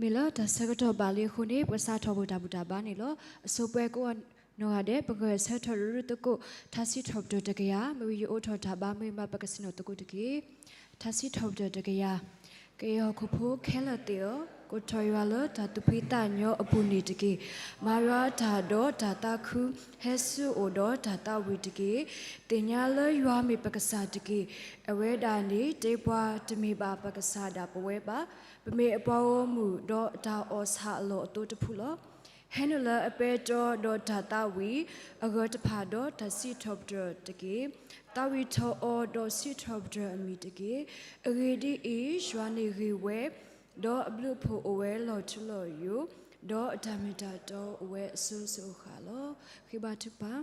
မ့ၢ်လၢတၢ်ဆၢကတီၢ်ဘၣ်လံအဃိန့ၣ် ပကစးထီၣ်ပတၢ်ဘူၣ်တၢ်ဘါန့ၣ်လီၤ. အဆိပှဲၤကိးဂၤဒဲး ပကဂဲၤဆၢထၢၣ်ရူၢ်ရူၢ်သကိး ထါစံးထီၣ်ပတြၢၤတကယၤ, မ့ၢ်ဝံယအိးထီၣ်တၢ်ဘါ မ့ၢ်မး ပကဆ့ၣ်နီၤသကိးတက့ၢ်. ထါစံးထီၣ်ပတြၢၤတကယၤ. ကယဲၢ်ဟီၣ်ခိၣ်ဖိခဲလၢာ်သ့ၣ်ဧၢ, ကိးထီၣ်ယွၤလၢတၢ်သူၣ်ဖှံသးညီအပူၤန့ၣ်တက့ၢ်. မၤယွၤအတၢ်ဒီးတၢ်သးခု ဟဲဆူအအိၣ်ဒီးတၢ်သးဝံၣ်တက့ၢ်. သ့ၣ်ညါလၢယွၤမ့ၢ်ပကစၢ်တက့ၢ်. အဝဲဒၣ်န့ၣ် တဲပှၤတမ့ၢ်ဘၣ်ပကစၢ်ဒၣ်ပဝဲဘၣ်. ပမ့ၢ်အပှၤဂီၢ်မုၢ်ဒီးတၢ်အီၣ်ဆၣ်အလီၢ်အသိတဖုလီၤ. ဟဲနုာ်လၢအပဲတြီဒီးတၢ်သးဝံၣ်အဂၢၢ်တဖၣ်ဒီးတၢ်စံးထီၣ်ပတြၢၤတက့ၢ်. သးဝံၣ်ထီၣ်အီၤဒီးစံးထီၣ်ပတြၢၤအမံၤတက့ၢ်. အဂ့ၢ်ဒ်အံၤ, ယွၤန့ၣ်ဂ့ၤဝဲ, ဒီးအဘျုးအဖှိၣ်အိၣ်ဝဲလီၤထူလီၤယိာ်, ဒီးအတၢ်မ့ၢ်တၢ်တီအိၣ်ဝဲအစိၤစိၤအဃၣ်လီၤ. ဃ့ဘါထုကဖၣ်.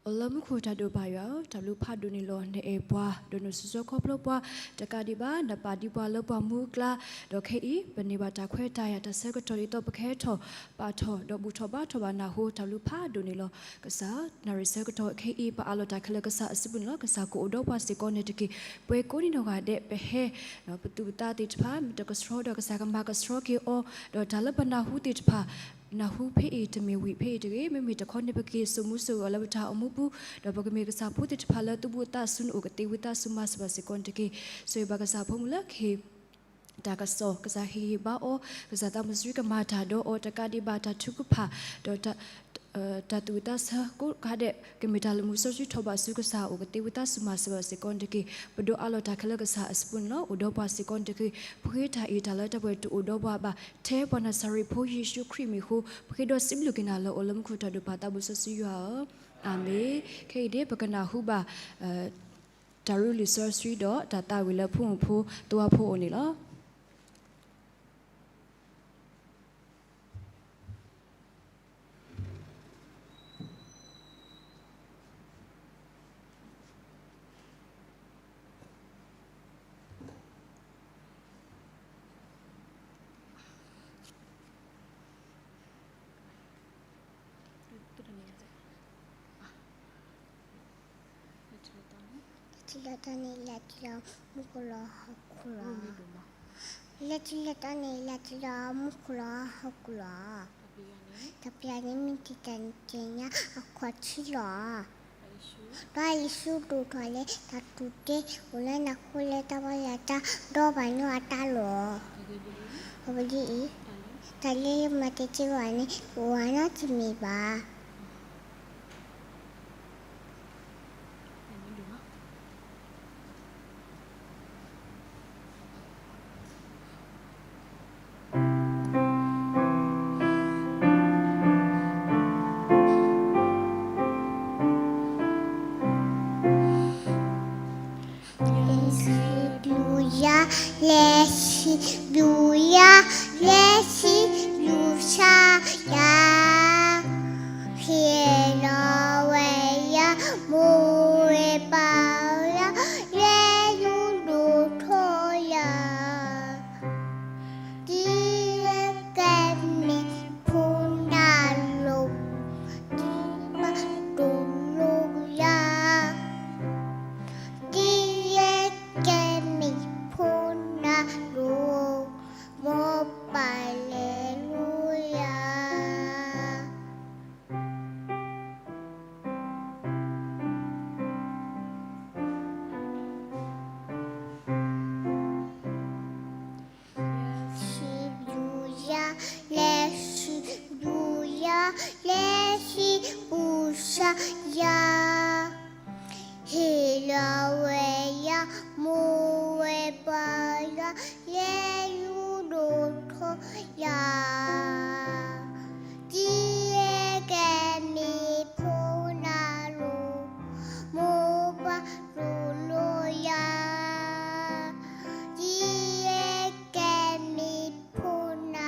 အိၣ်လၢမူခိၣ်တၢ်ဒိၣ်ဘၣ်ယွၤဧၢ, တၢ်ဘျုးဖးဒိၣ်န့ၣ်လီၤ. နအဲၣ်ပှၤ, ဒီးနစိၤဆှၢခီဖျိပှၤ, တကးဒံးဘၣ် နပာ်ဒံးပှၤလၢပှၢ်မူအကျါ, ဒီးခဲအံၤ ပန့ၢ်ဘၣ်တၢ်ခွဲးတၢ်ယာ်တၢ်ဆၢကတီၢ်ဒ်သိးပကဟဲထီၣ်ပာ်ထီၣ် ဒီးဘူၣ်ထီၣ်ဘါထီၣ်ဘၣ်နၢ်ဟူ တၢ်ဘျုးဖးဒိၣ်န့ၣ်လီၤ. ကစၢ် နၣ်ရံၣ်ဆၢကတီၢ်ခဲအံၤ ပအးလီၤတၢ်ခဲလၢာ်ကစၢ်အစုပူၤန့ၣ်လီၤ. ကစၢ်ကအိၣ်ဒီးပှၤစ့ၢ်ကီးန့ၣ်တက့ၢ်. ပှဲၤကိးနံၤနီၢ်ဂၤဒဲး ပဟဲ ပသူၣ်ပသးသ့ၣ်တဖၣ် မ့ၢ်တကဆှီဒီးကစၢ်ကမၤကဆှီက့ၤအီၤ, ဒီးတၢ်လၢပနၢ်ဟူသ့ၣ်တဖၣ် နၢ်ဟူဖဲအံၤတမ့ၢ်ဝံၤဖဲအံၤတဂ့ၤ, မ့မ့ၢ်တခီန့ၣ် ပက့ၤစိာ်မူစိာ်ဂဲၤလၢပတၢ်အိၣ်မူပူၤ, ဒီးပကမ့ၢ်ကစၢ်ဖိသ့ၣ်တဖၣ်လၢသူၣ်ဘီၣ်သးစူၤန့ၣ်အိၣ်ကသ့ဝံသးစူၤမၤစၢၤဘၣ်စ့ၢ်ကီးန့ၣ်တက့ၢ်. ဆိၣ်ဂ့ၤဘၣ်ကစၢ်ဖိမုၣ်လၢကဟ့ၣ် တၢ်ကစီၣ် ကစၢ်ဟ့ၣ်ဂံၢ်ဘါအီၤ, ကစၢ်သးမုၢ်စရံကမၤတၢ်ဒီးအီၤ တကးဒံးဘၣ်တၢ်ထုကဖၣ်, ဒီး တၢ်သူၣ်ဝံသးဆၢကိးဂၤဒဲး ကမ့ၢ်တၢ်လၢမူစီဆှံထီၣ်ဘၣ်ဆူကစၢ်အအိၣ် ကသ့ဝံသးစူၤမၤစၢၤဘၣ်စ့ၢ်ကီးန့ၣ်တက့ၢ်. ပဒိးအးလီၤတၢ်ခဲလၢာ်ကစၢ်အစုပူၤန့ၣ်လီၤ. အိၣ်ဒီးပှၤစ့ၢ်ကီးန့ၣ်တက့ၢ်. ပဃ့တၢ်အံၤတၢ်လၢတၢ်ပှဲၤတအိၣ်ဒီးပှၤဘၣ်, ထဲပှၤနၤစၤရ့းဖိယ့ၣ်ၡူးခရံာ်မံၤအဃိ ပဃ့ဒီးစံးဘျုးက့ၤနၤလၢအိၣ်လၢမူခိၣ်တၢ်ဒိၣ်ဖးသးဘိစီဆှံယွၤဧၢ, အၤမ့ၣ်. ခဲအံၤန့ၣ် ပကနၢ်ဟူဘၣ် တၢ်ရူၢ်လံာ်စီဆှံဒီးတၢ်သးဝံၣ်လၢဖိမုၣ်ဖိသဝီဖိအအိၣ်န့ၣ်လီၤ. လၢထံလၢကီၢ်န့ၣ် လဲၤတုၤလီၤမူခိၣ်လီၤဟီၣ်ခိၣ်လီၤ. လၢထံလၢကီၢ်န့ၣ် လဲၤတုၤလီၤမူခိၣ်လီၤဟီၣ်ခိၣ်လီၤ. တၢ်ပယီၤန့ၣ် မ့ၢ်တံၢ်တၢ်နံၤတ့ၢ်ညါအခီၣ်ထံးလီၤ. ဒီးယ့ၣ်ၡူးဒိၣ်ထီၣ်လၢတၢ်တူၢ်တ့ အိၣ်လၢနဃိလၢတၢ်ဘီယွၤတၢ်ဒီဘၣ်ညီအတၢ်လီၤ. အဝဲဒ်အံၤ, တၢ်လၢယမၤတ့ၢ်တ့ၢ်ဘၣ်န့ၣ် အိၣ်ဝဲနီတမံၤဘၣ်. လဲၤဆံဘျုးယွၤ, လဲၤဆံဘျုးယွၤ, လဲၤဆံဘျုးကစၢ်ယွၤ, ဟ့ၣ်လီၤဝဲယွၤ, မိၢ်ဝဲပၢ်ယွၤ, လဲၤလူၤဒိၣ်ထီၣ်ယွၤ, ဒ်ယကဲမ့ၢ်ဖိနၤလီၤ, ဒ်ဘၣ်တူၢ်လိာ်ယွၤ ဒ်ယကဲမ့ၢ်ဖိနၤလီၤ, မိၢ်ပၢ်လဲၤလူၤယွၤ. လဲၤဆံဘျုးယွၤ, လဲၤဆံဘျုးယွၤ, လဲၤဆံဘျုးကစၢ်ယွၤ, ဟ့ၣ်လီၤဝဲယွၤ, မိၢ်ဝဲပၢ်ယွၤ, လဲၤလူၤဒိၣ်ထီၣ်ယွၤ, ဒ်ယကဲမ့ၢ်ဖိနၤလီၤ, မိၢ်ပၢ်တူၢ်လိာ်ယွၤ, ဒ်ယကဲမ့ၢ်ဖိနၤ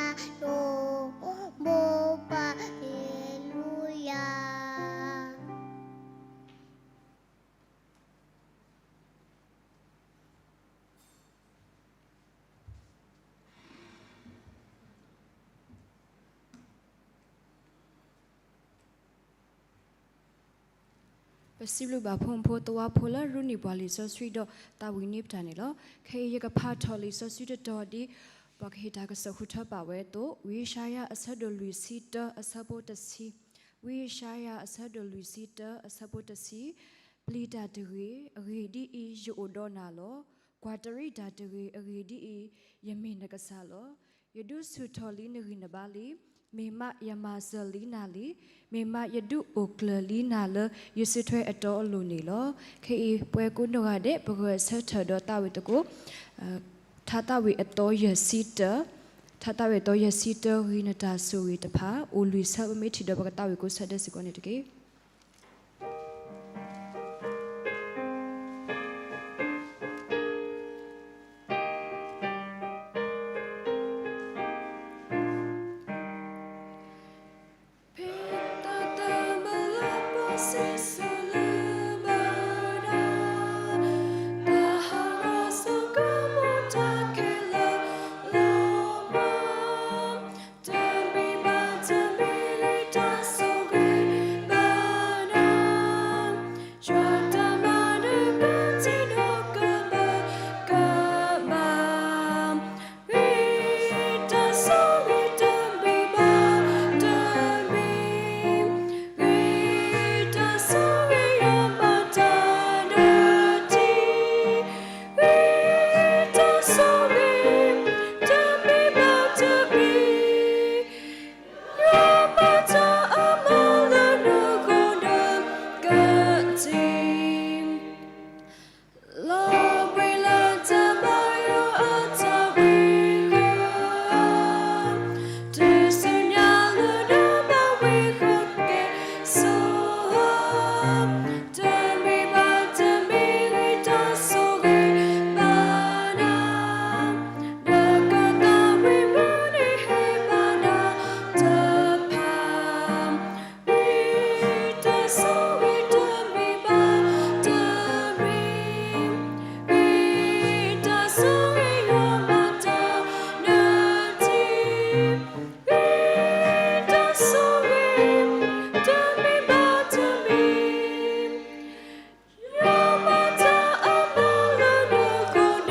လီၤ, မိၢ်ပၢ်လဲၤလူၤယွၤ. ပစံးဘျုးဘၣ်ဖိမုၣ်ဖိသဝီဖိလၢရူၢ်န့ၢ်ပှၤလံာ်စီဆှံဒီးသးဝံၣ်န့ၢ်ပတၢ်န့ၣ်လီၤ. ခဲအံၤယကဖးထီၣ်လံာ်စီဆှံတတီၤဒ် ပကဟ့ၣ်တၢ်ကစီၣ်ဟူထၢပာ်ဝဲအသိး, ဝံယၡါယၤအဆၢဒိၣ်လွံၢ်ဆံတၢ အဆၢဖိတဆံ, ဝံယၡါယၤအဆၢဒိၣ်လွံၢ်ဆံတၢ အဆၢဖိတဆံ, ပျံၤတၢ်တဂ့ၤ, အဂ့ၢ်ဒ်အံၤ, ယအိၣ်ဒီးနၤလီၤ. ကွၢ်တရံးတၢ်တဂ့ၤ, အဂ့ၢ်ဒ်အံၤ, ယမ့ၢ်နကစၢ်လီၤ. ယဒုးဆူၣ်ထီၣ်လံနဂံၢ်နဘါလံ, မ့ၢ်မးယမၤစၢၤလံနၤလံ, မ့ၢ်မးယဒုးအိၣ်ကျၢၤလံနၤလၢ ယစုထွဲအတီအလိၤန့ၣ်လီၤ. ခဲအံၤပဝဲကိးနီၢ်ဂၤဒဲး ပဂဲၤဆၢထၢၣ်ဒီးသးဝံၣ်သကိး ထါသးဝံၣ်အသီယဲၢ်ဆံတၢ, ထါသးဝံၣ်အသီယဲၢ်ဆံတၢ ဂ့ၤနတၢ်ဆိၣ်ဂ့ၤတဖၣ် အိၣ်လွံၢ်ဆၢ ပမ့ၢ်ထံၣ်ဒီး ပကသးဝံၣ်ကိးဆၢဒဲးစ့ၢ်ကီးန့ၣ်တက့ၢ်. ဖဲတၢ်တမံၤလၢပှၤစံးဆၢလၢမနုၤ, တၢ်ဟးဂီၤဆိကမိၣ်တၢ်ခဲလၢာ် လီၤမၢ်, တမံၤဘၣ်တမံၤ ဂ့ၤတၢ်ဆိၣ်ဂ့ၤဘၣ်နၤ, ယွၤတၢ်မၤနၢၤကစံးဒီးကမၢကမၣ်, ဂ့ၤတၢ်ဆိၣ်ဂ့ၤတမံၤဘၣ်တမံၤ, ဂ့ၤတၢ်ဆိၣ်ဂ့ၤ ယွၤမၤတၢ်နၢၤတံၢ်, ဂ့ၤတၢ်ဆိၣ်ဂ့ၤ တမံၤဘၣ်တမံၤ, ယွၤမၤတၢ်အမုာ်လၢနဂီၢ်နကစံး, လီၤဘှံးလၢတၢ်ဘါယွၤအတၢ်ဝံၤဃီ, တုၤဆူညါလၢနဘၣ်ဝံၤဃီက့ၤစိ, တမံၤဘၣ်တမံၤ ဂ့ၤတၢ်ဆိၣ်ဂ့ၤဘၣ်နၤ, ဒီးကသးဝံၣ်မုၢ်နံၤဟ့ၣ်ဘၣ်နၤတဖၣ်, ဂ့ၤတၢ်ဆိၣ်ဂ့ၤတမံၤဘၣ်တမံၤ, ဂ့ၤတၢ်ဆိၣ်ဂ့ၤ ယွၤမၤတၢ်နၢၤတံၢ်, ဂ့ၤတၢ်ဆိၣ်ဂ့ၤ တမံၤဘၣ်တမံၤ, ယွၤမၤတၢ်အမုာ်လၢနဂီၢ်န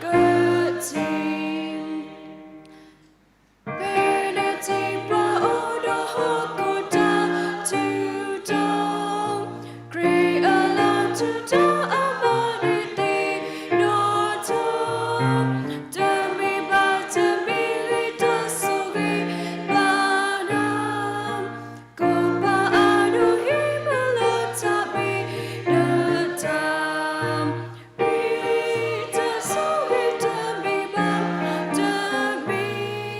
ကစံး. ဖဲနထံၣ်ပှၤအိၣ်ဒီးဟီၣ်ခိၣ်တၢ်ထူးတီၤ, ခရံာ်အလၤထူးတီၤအမၤန့ၢ်သ့ၣ်နီၣ်ထီၣ်, တမံၤဘၣ်တမံၤ ဂ့ၤတၢ်ဆိၣ်ဂ့ၤဘၣ်နၤ, ကီၢ်ပၤအဒိၣ်ဟံးမုာ်လၢတၢ်ဘှံးနတၢ် ဂ့ၤတၢ်ဆိၣ်ဂ့ၤ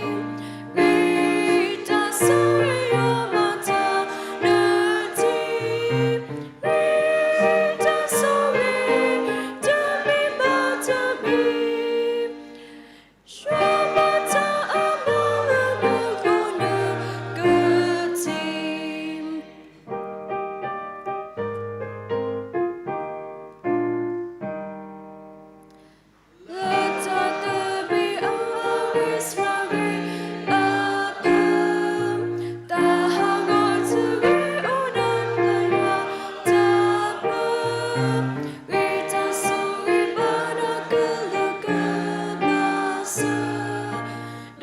တမံၤဘၣ်တမံၤ, ဂ့ၤတၢ်ဆိၣ်ဂ့ၤ ယွၤမၤတၢ်နၢၤတံၢ်, ဂ့ၤတၢ်ဆိၣ်ဂ့ၤ တမံၤဘၣ်တမံၤ, ယွၤမၤတၢ်အမုာ်လၢနဂီၢ်နကစံး. လၢတၢ်သဘံၣ်အီၤ အဝံစှၤဂ့ၤအဖၢ, တၢ်ဟးဂီၤတဂ့ၤ အိၣ်ဒီးလၢယွၤတၢ်ပၢ, ဂ့ၤတၢ်ဆိၣ်ဂ့ၤဘၣ်နၤကလုာ်ကဘျၢ်စၢၤ,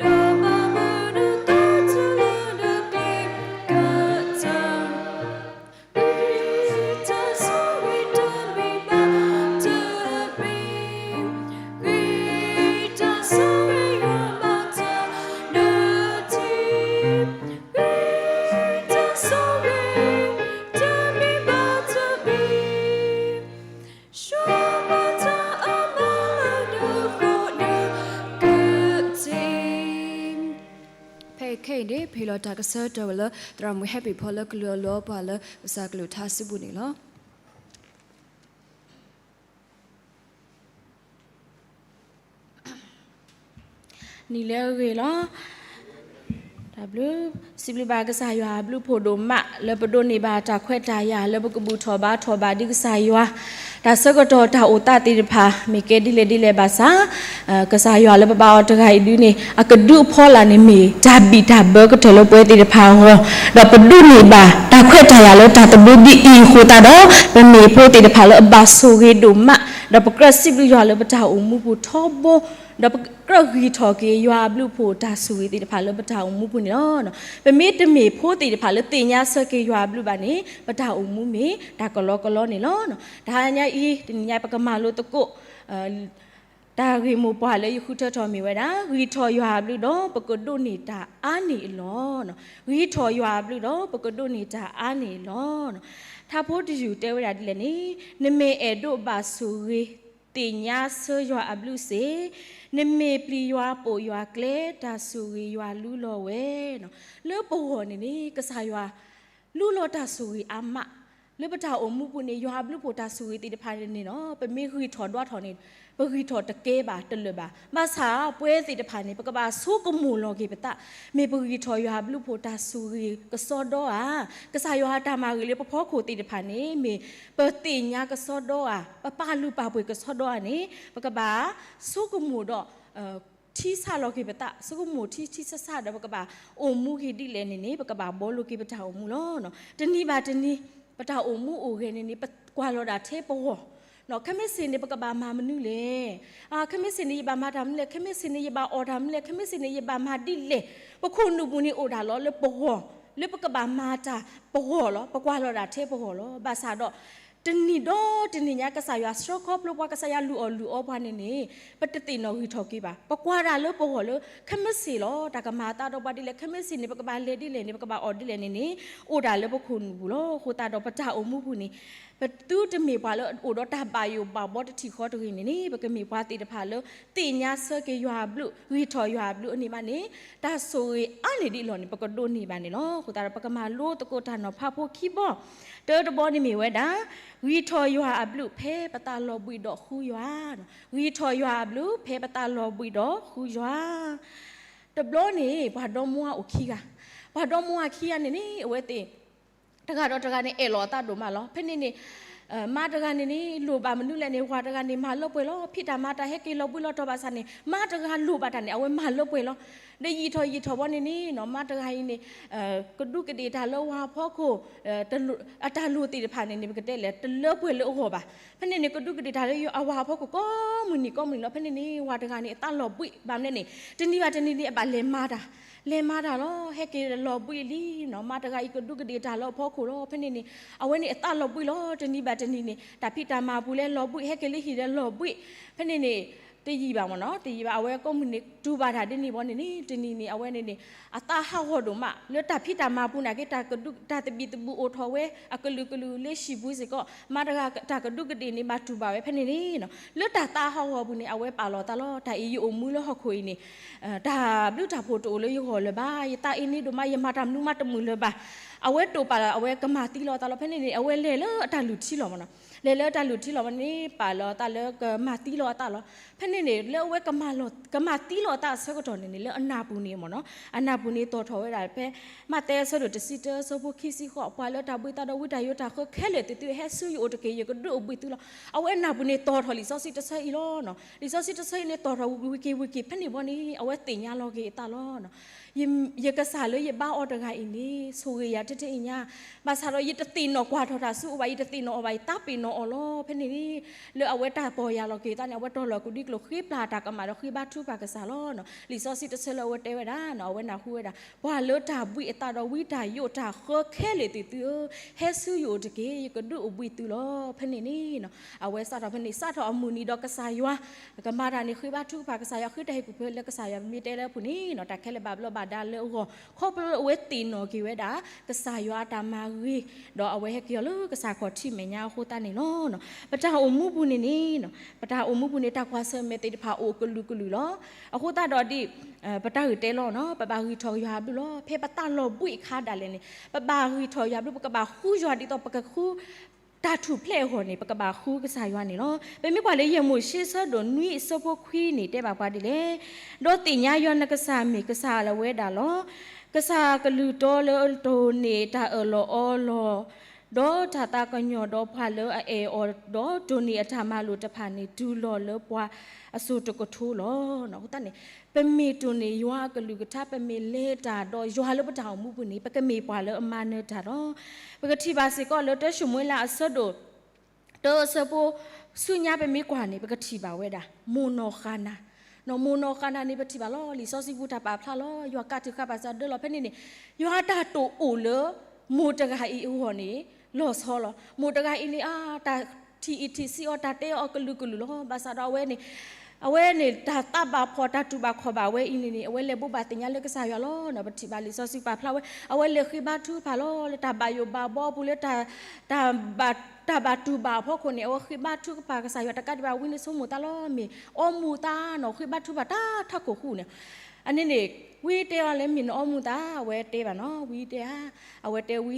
ဒီးဘၣ်မနုၤနသးတုၤလၢနကျဲကတၢၢ် ဂ့ၤတၢ်ဆိၣ်ဂ့ၤတမံၤဘၣ်တမံၤ, ဂ့ၤတၢ်ဆိၣ်ဂ့ၤ ယွၤမၤတၢ်နၢၤတံၢ်, ဂ့ၤတၢ်ဆိၣ်ဂ့ၤ တမံၤဘၣ်တမံၤ, ယွၤမၤတၢ်အမုာ်လၢနဂီၢ်နကစံး. ဖဲခဲအံၤန့ၣ် ပဟ့ၣ်လီၤတၢ်ကဆၢထၢၣ်ဝဲလၢ သရၣ်မုၣ်ဟဲပ့ၤဖီလၢကလုၢ်အလီၤပှၤလၢကစၢ်ကလုၢ်ကထါစုပူၤန့ၣ်လီၤ. နံၤလၢအဂ့ၤလီၤ. တၢ်ဘျုး, စံးဘျုးဘၣ်ကစၢ်ယွၤအဘျုးဖှိၣ်ဒိၣ်မး လၢပဒိးန့ၢ်ဘၣ်တၢ်ခွဲးတၢ်ယာ် လၢပကဘူၣ်ထီၣ်ဘါထီၣ်ဘၣ်ဒံးကစၢ်ယွၤ, တၢ်ဆၢကတီၢ်တၢ်အိၣ်သးသ့ၣ်တဖၣ် မ့ၢ်ကဲဒ်လဲၣ်ဒ်လဲၣ်ဘၣ်ဆၣ်, ကစၢ်ယွၤလၢပဘါအီၤတဂၤအံၤဒုန့ၣ် အကဒုအဖီလာ်န့ၣ်မ့ၢ်တၢ်ဘံၣ်တၢ်ဘၢကတၢၢ်လၢပဝဲသ့ၣ်တဖၣ်အဂီၢ်, ဒီးပဒိးန့ၢ်ဘၣ်တၢ်ခွဲးတၢ်ယာ်လၢတၢ်သဘျ့ဒ်အံၤအဃိသတးဒီး ပမ့ၢ်ဖိသ့ၣ်တဖၣ်လၢအဘၣ်ဆိၣ်ဂ့ၤဒိၣ်မး, ဒီးပကြၢးစံးဘျုးယွၤလၢပတၢ်အိၣ်မူပူၤထီဘိ ဒီးပကြၢးဂံၢ်ထီၣ်က့ၤယွၤအဘျုးအဖှိၣ်တၢ်ဆိၣ်ဂ့ၤသ့ၣ်တဖၣ်လၢပတၢ်အိၣ်မူပူၤန့ၣ်လီၤ. ပမ့တမ့ၢ်ဖိသ့ၣ်တဖၣ်လၢသ့ၣ်ညါဆၢက့ၤယွၤအဘျုးဘၣ်န့ၣ် ပတၢ်အိၣ်မူမ့ၢ်တၢ်ကလီကလီန့ၣ်လီၤ. တဟါညါအံၤ တနံၤညါပကမၤလိသကိး တၢ်ဂ့ၢ်မိၢ်ပှၢ်လၢယဃုထၢထီၣ်မ့ၢ်ဝဲဒၣ် ဂံၢ်ထီၣ်ယွၤအဘျုးဒီးပကဒိးန့ၢ်တၢ်အါန့ၢ်အလီၢ်. ဂံၢ်ထီၣ်ယွၤအဘျုးဒီးပကဒိးန့ၢ်တၢ်အါန့ၢ်အလီၢ်. ထါဖိတယုၢ်တဲဝဲဒၣ်ဒ်လဲၣ်န့ၣ်, နမ့ၢ်အဲၣ်ဒိးဘၣ်ဆိၣ်ဂ့ၤသ့ၣ်ညါဆၢယွၤအဘျုးစ့ၢ်, နမ့ၢ်ပျံၤယွၤပိာ်ယွၤကျဲ တၢ်ဆိၣ်ဂ့ၤယွၤလူလီၤဝဲ. လၢပဂီၢ်န့ၣ်န့ၣ် ကစၢ်ယွၤ လူလီၤတၢ်ဆိၣ်ဂ့ၤအါမး, လၢပတၢ်အိၣ်မူပူၤန့ၣ် ယွၤအဘျုးဖှိၣ်တၢ်ဆိၣ်ဂ့ၤသ့ၣ်တဖၣ်န့ၣ်လီၤ, ပမ့ၢ်ဂံၢ်ထီၣ်ဒွးထီၣ်န့ၣ် ပဂံၢ်ထီၣ်တကဲဘၣ်တလၢာ်ဘၣ်. ဘၣ်ဆၣ်ပဝဲသ့ၣ်တဖၣ်န့ၣ် ပကဘၣ်ဆိကမိၣ်လီၤက့ၤပသး, မ့ၢ်ပဂံၢ်ထီၣ်ယွၤအဘျုးဖှိၣ်တၢ်ဆိၣ်ဂ့ၤကစီဒီဧါ, ကစၢ်ယွၤအတၢ်မၤဂ့ၤလၢပဖီခိၣ်သ့ၣ်တဖၣ်န့ၣ် မ့ၢ်ပသ့ၣ်ညါကစီဒီဧါ, ပပာ်လုၢ်ပာ်ပှ့ၤကစီဒီဧါန့ၣ် ပကဘၣ်ဆိကမိၣ်ဒီး ထံဆးလီၤက့ၤပသး, ဆိကမိၣ်ထံထံဆးဆးဒီး ပကဘၣ်အိၣ်မူက့ၤဒ်လဲၣ်န့ၣ်န့ၣ် ပကဘၣ်ဘှီလိၤက့ၤပတၢ်အိၣ်မူလီၤ. တနံၤဘၣ်တနံၤ ပတၢ်အိၣ်မူအိၣ်ဂဲၤန့ၣ်န့ၣ် ပကွၢ်လီၤဒၣ်ထဲပဂီၢ်, ခဲမုၢ်ဆ့ၣ်န့ၣ် ပကဘၣ်မၤမနုၤလဲၣ်, ခဲမုၢ်ဆ့ၣ်န့ၣ် ယဘၣ်မၤတၢ်မနုၤလဲၣ်, ခဲမုၢ်ဆ့ၣ်န့ၣ် ယဘၣ်အီၣ်တၢ်မနုၤလဲၣ်, ခဲမုၢ်ဆ့ၣ်န့ၣ် ယဘၣ်မၤဒ်လဲၣ်. ပခိၣ်နူာ်ပူၤန့ၣ်အိၣ်ဒၣ်လီၤလၢပဂီၢ်, လၢပကဘၣ်မၤတၢ်ပဂီၢ်လီၤ, ပကွၢ်လီၤဒၣ်ထဲပဂီၢ်လီၤ. ဘၣ်ဆၣ်ဒီး တနံၤဒီးတနံၤညါ ကစၢ်ယွၤဆှၢခီဖျိပှၤ, ကစၢ်ယွၤလုၢ်အီၣ်လုၢ်အီပှၤန့ၣ်န့ၣ် ပတသ့ၣ်နီၣ်ဂံၢ်ထီၣ်က့ၤဘၣ်. ပကွၢ်ဒၣ်လၢပဂီၢ်လၢ ခဲမုၢ်ဆ့ၣ်လီၤ, တၢ်ကမၤအသးဒီးပှၤဒ်လဲၣ်, ခဲမုၢ်ဆ့ၣ်န့ၣ် ပကဘၣ်လဲၤဒ်လဲၣ်န့ၣ်, ပကဘၣ်အီၣ်ဒ်လဲၣ်န့ၣ်န့ၣ် အိၣ်ဒၣ်လၢပခိၣ်နူာ်ပူၤလီၤ. အဃိသတးဒီး ပတၢ်အိၣ်မူပူၤန့ၣ် ပသုတမ့ၢ်ပှၤလၢအိၣ်ဒီးတၢ်ဘၣ်ယိၣ်ဘၣ်ဘီတထံၣ်ဃီတဂ့ၤန့ၣ်န့ၣ်, ပကမ့ၢ်ပှၤသ့ၣ်တဖၣ်လၢ သ့ၣ်ညါဆၢက့ၤယွၤအဘျုး, ဂံၢ်ထီၣ်ယွၤအဘျုးအန့ၣ်ဘၣ်န့ၣ်, တၢ်ဆိၣ်ဂ့ၤအါန့ၢ်ဒ်အလီၢ်န့ၣ် ပကဒိးန့ၢ်ဘၣ်န့ၣ်လီၤ. အဃိသတးဒီး ပကမၤလိသကိးတၢ်နီၤဖးဖိခံဘီ, တၢတဘီန့ၣ်မ့ၢ်ဝဲဒၣ် ဂံၢ်ထီၣ်ယွၤအဘျုးဖဲပသးလီၤဘှံးဒီးဃုယွၤ, ဂံၢ်ထီၣ်ယွၤအဘျုးဖဲပသးလီၤဘှံးဒီးဃုယွၤ. တဘျီန့ၣ် ပှၤဒီမါဝၤအိၣ်ခံဂၤ, ပှၤဒီမါဝၤခံဂၤန့ၣ်န့ၣ် အဝဲသ့ၣ် တဂၤဒီးတဂၤန့ၣ် အဲၣ်လီၤအသးဒိၣ်မးလီၤ. ဖဲန့ၣ်န့ၣ် မါတဂၤန့ၣ်န့ၣ် လိၣ်ဘၣ်မနုၤလဲၣ်န့ၣ် ဝၤတဂၤန့ၣ် မၤလၢပှဲၤလီၤ. ဖံးတၢ်မၤတၢ်ဟဲက့ၤလီၤဘှံးလီၤတီၤဘၣ်ဆၣ်န့ၣ် မါတဂၤလိၣ်ဘၣ်တၢ်န့ၣ် အဝဲမၤလၢပှဲၤလီၤ. ဒီးယံာ်ထီၣ်ယံာ်ထီၣ်ဘီန့ၣ်န့ၣ် မါတဂၤအံၤန့ၣ် ကဒူးကဒ့ၣ်တၢ်လၢဝၤအဖီခိၣ် အတၢ်လိၣ်သ့ၣ်တဖၣ်န့ၣ်န့ၣ် ပကတဲလဲၣ် တလၢပှဲၤလၢအဂီၢ်ဘၣ်. ဖဲန့ၣ်န့ၣ် ကဒူးကဒ့ၣ်တၢ်လၢအဝၤအဖီခိၣ်ကိးမုၢ်နံၤကိးမုၢ်နံၤလီၤ. ဖဲန့ၣ်န့ၣ် ဝၤတဂၤန့ၣ် အသးလီၤဘှံးဘၣ်မနုၤန့ၣ် တနံၤဘၣ်တနံၤန့ၣ် အဘၣ်လဲၤမၤတၢ် လဲၤမၤတၢ်လီၤ. ဟဲက့ၤလီၤဘှံးလံနီၤ, မါတဂၤအံၤကဒူးကဒ့ၣ်တၢ်လၢအဖီခိၣ်လီၤ. ဖဲန့ၣ်န့ၣ် အဝဲန့ၣ်အသးလီၤဘှံးလီၤ. တနံၤဘၣ်တနံၤန့ၣ် တၢ်ဖံးတၢ်မၤပူၤလၢလီၤဘှံး, ဟဲက့ၤလၢဟံၣ်လၢလီၤဘှံး. ဖဲန့ၣ်န့ၣ် တယံာ်ဘၣ်မ့ၢ်နီၤ, တယံာ်ဘၣ် အဝဲကိးမုၢ်နံၤတူၢ်ဘၣ်တၢ်ဒ်န့ၣ်ဘီန့ၣ်န့ၣ် တနံၤန့ၣ် အဝဲန့ၣ်န့ၣ် အသးဟးဂီၤဒိၣ်မး လၢတၢ်ဖံးတၢ်မၤပူၤန့ၣ်က့ တၢ်သဘံၣ်သဘုၣ်အိၣ်ထီၣ်ဝဲ အကလုာ်ကလုာ်လၢဟံၣ်ပူၤစ့ၢ်ကီး မါတဂၤတၢ်ကဒူးကဒ့ၣ်န့ၣ် ဘၣ်တူၢ်ဘၣ်ဝဲဖဲန့ၣ်န့ၣ်နီၤ. လၢတၢ်သးဟးဂီၤပူၤန့ၣ် အဝဲပာ်လီၤအသးလီၤ. တၢ်အံၤယအိၣ်မူလၢဟီၣ်ခိၣ်အံၤန့ၣ် တၢ်ဘျုးတၢ်ဖှိၣ်တအိၣ်လၢယဂီၢ်လၢၤဘၣ်, ယသးအ့န့ဒိၣ်မး, ယမၤတၢ်မနုၤမးတမုာ်လၢၤဘၣ်. အဝဲတိာ်ပာ်လီၤ အဝဲကမၤသံလီၤအသးလီၤ. ဖဲန့ၣ်န့ၣ် အဝဲလဲၤလၢအတၢ်လုၢ်ထံလီၤမ့ၢ်နီၤ, လဲၤလၢအတၢ်လုၢ်ထံလီၤမ့ၢ်န့ၣ် ပာ်လီၤအသးလၢကမၤသံလီၤအသးလီၤ. ဖဲန့ၣ်န့ၣ် လၢအဝဲ ကမၤသံလီၤအသးအဆၢကတီၢ်န့ၣ်န့ၣ် လၢအနၢ်ပူၤန့ၣ်မ့ၢ်နီၤ, အနၢ်ပူၤန့ၣ်တီၣ်ထီၣ်ဝဲဒၣ်ဖဲ မးသဲအဆၢဒိၣ်တဆံတၢ အဆၢဖိခံဆံဃိး, ပှၤလၢတၢ်ဘှံးသးဒီးဝံတၢ်ယိးတၢ်ဃၢခဲလၢာ်သ့ၣ်သုဧၢ, ဟဲဆူယအိၣ်တက့ၢ်, ယကဒုးအိၣ်ဘှံးသုလီၤ. အဝဲအနၢ်ပူၤန့ၣ်တီၣ်ထီၣ်လံာ်စီဆှံတဆၢအံၤလီၤ. လံာ်စီဆှံတဆၢအံၤန့ၣ်တီၣ်ထီၣ်ဝံၤက့ၤဝံၤက့ၤ ဖဲန့ၣ်ဘီန့ၣ် အဝဲသ့ၣ်ညါလီၤက့ၤအသးလီၤ. ယကစၢ်လၢယဘါအီၤတဂၤအံၤန့ၣ် ဆိၣ်ဂ့ၤယၤထဲထဲအံၤညါ, ဘၣ်ဆၣ်ဒီးယတသ့ၣ်နီၣ်ကွၢ်ထီၣ်တၢ်ဆူအအိၣ်ဘၣ်, ယတသ့ၣ်နီၣ်အီၤဘၣ်, ယသးပ့ၤနီၣ်အီၤလီၤ. ဖဲန့ၣ်န့ၣ် လၢအဝဲတၢ်ပီၢ်ယၢ်လီၤက့ၤအသးန့ၣ် အဝဲတီၢ်လီၤကဒံကလိာ် ဃ့ပျၢ်တၢ်ကမၣ်ဒီးဃ့ဘါထုကဖၣ်ကစၢ်လီၤ. လံာ်စီဆှံတဆၢလၢအဝဲတဲဝဲဒၣ် အဝဲနၢ်ဟူဝဲဒၣ် ပှၤလၢတၢ်ဘှံးအသးဒီးဝံတၢ်ယိးတၢ်ဃၢခဲလၢာ်သ့ၣ်သုဧၢ, ဟဲဆူယအိၣ်တက့ၢ်, ယကဒုးအိၣ်ဘှံးသုလီၤ. ဖဲန့ၣ်န့ၣ် အဝဲစးထီၣ်ဖဲန့ၣ် စးထီၣ်အမုၢ်နံၤဒီးကစၢ်ယွၤ ကမၤတၢ်န့ၣ် ဃ့ဘါထုကဖၣ်ကစၢ်ယွၤ, ဃ့တၢ်ဟ့ၣ်ကူၣ်ဖဲလၢကစၢ်ယွၤ မ့ၢ်တဲလၢအပူၤန့ၣ် တၢ်ခဲလၢာ်ဘၣ်ဘျီးဘၣ်ဒါလၢအဂီၢ် ခီဖျိလၢအဝဲသ့ၣ်နီၣ်က့ၤဝဲဒၣ် ကစၢ်ယွၤအတၢ်မၤဂ့ၤ, ဒီးအဝဲဟဲက့ၤအီၤလၢကစၢ်ခီၣ်ထံးမဲာ်ညါအဃိသတးန့ၣ်လီၤ. ပတၢ်အိၣ်မူပူၤန့ၣ်န့ၣ် ပတၢ်အိၣ်မူပူၤန့ၣ် တၢ်ကွၢ်ဆၢၣ်မဲာ်သ့ၣ်တဖၣ်အိၣ်ကလုာ်ကလုာ်လီၤ. အဃိသတးဒီးဒ် ပတၢ်ဂ့ၢ်တဲလီၤနီၤ ပဘၣ်ဂံၢ်ထီၣ်ယွၤအဘျုးလီၤ. ဖဲပသးလီၤဘှံးအခါဒၣ်လဲာ်န့ၣ် ပဘၣ်ဂံၢ်ထီၣ်ယွၤအဘျုး, ပကဘၣ်ဃုယွၤဒ်သိးပကဃု တၢ်ထူၣ်ဖျဲးအဂီၢ်န့ၣ် ပကဘၣ်ဃုကစၢ်ယွၤန့ၣ်လီၤ. ပမ့ၢ်ကွၢ်လၢယဲၢ်မိၤၡ့ဆၢဒိၣ်နွံအဆၢဖိခွံန့ၣ် တဲဘၣ်ပှၤဒ်လဲၣ်, ဒီးသ့ၣ်ညါယွၤနကစၢ်မ့ၢ်ကစၢ်လၢဝဲဒၣ်လီၤ. ကစၢ်ကလုၢ်တီလၢတိၢ်န့ၢ်တၢ်အၢၣ်လီၤအီလီၤ ဒီးတၢ်သးကညီၤဒီးပှၤလၢအအဲၣ်အီၤ, ဒီးတိၢ်န့ၢ်အတၢ်မၤလိာ်တဖၣ်န့ၣ် တုၤလီၤလၢပှၤအစိၤတကထိလီၤ. အဃိသတးန့ၣ် ပမ့ၢ်တိၢ်န့ၢ်ယွၤအကလုၢ်ကထါ ပမ့ၢ်လဲၤတၢ်ဒီးယွၤလၢပတၢ်အိၣ်မူပူၤန့ၣ် ပကမ့ၢ်ပှၤလၢအမၤနၢၤတၢ်လီၤ. ပကထံၣ်ဘၣ်စ့ၢ်ကီးလၢတၢၡမူၤအ့လးအဆၢဒိၣ် တၢအဆၢဖိ ဆူညါပမ့ၢ်ကွၢ်န့ၣ် ပကထံၣ်ဘၣ်ဝဲဒၣ် မိၢ်နီၢ်ဃၤနၤ နီၢ်မိၢ်နီၢ်ဃါနၤန့ၣ် ပထံၣ်ဘၣ်လီၤ. လံာ်စီဆှံပူၤတၢ်ပာ်ဖျါလီၤ. ယွၤကးတံာ်ဃာ်ဘၣ်စၢၤဒၢလီၤ. ဖဲန့ၣ်န့ၣ် ယွၤတၢ်တိာ်အိၣ်လၢ မိၢ်တဂၤအံၤအဂီၢ်န့ၣ် လီၤဆီလီၤ. မိၢ်တဂၤအံၤန့ၣ် အါ တၢ်ထံၣ်အံၤထံၣ်ဆံးအီၤ တၢ်တဲအီၤအကလုာ်ကလုာ်လီၤ. ဘၣ်ဆၣ်ဒီးအဝဲန့ၣ် အဝဲန့ၣ် တၢ်သးဘၣ်ဖှီၣ် တၢ်တူၢ်ဘၣ်ခီၣ်ဘၣ်ဝဲအံၤန့ၣ်န့ၣ် အဝဲလဲၤဘိးဘၣ်သ့ၣ်ညါလၢကစၢ်ယွၤလီၤ. ပထံၣ်ဘၣ်လံာ်စီဆှံပာ်ဖျါဝဲ အဝဲလဲၤဃ့ဘါထုကဖၣ်လီၤ. လၢတၢ်ဘၣ်ယိၣ်ဘၣ်ဘီအပူၤ လၢတၢ် တၢ်ဘၣ် တၢ်ဘၣ်တူၢ်ဘၣ်အဖီခိၣ်န့ၣ် အဝဲဃ့ဘါထုကဖၣ်ကစၢ်ယွၤ တကးဒံးဘၣ် ဝံနုၤဆိကမိၣ်သးလီၤ. မ့ၢ်အီမူၤသးနီၤ ဃ့ဘါထုကဖၣ်တၢ်ထးခိၣ်ဃူန့ၣ် အန့ၣ်န့ၣ် ဝံတဲအီၤလၢ မ့ၢ်နအီမူၤသး အဝဲတဲဘၣ်နီၤ ဝံတဲဧါ အဝဲတဲဝံ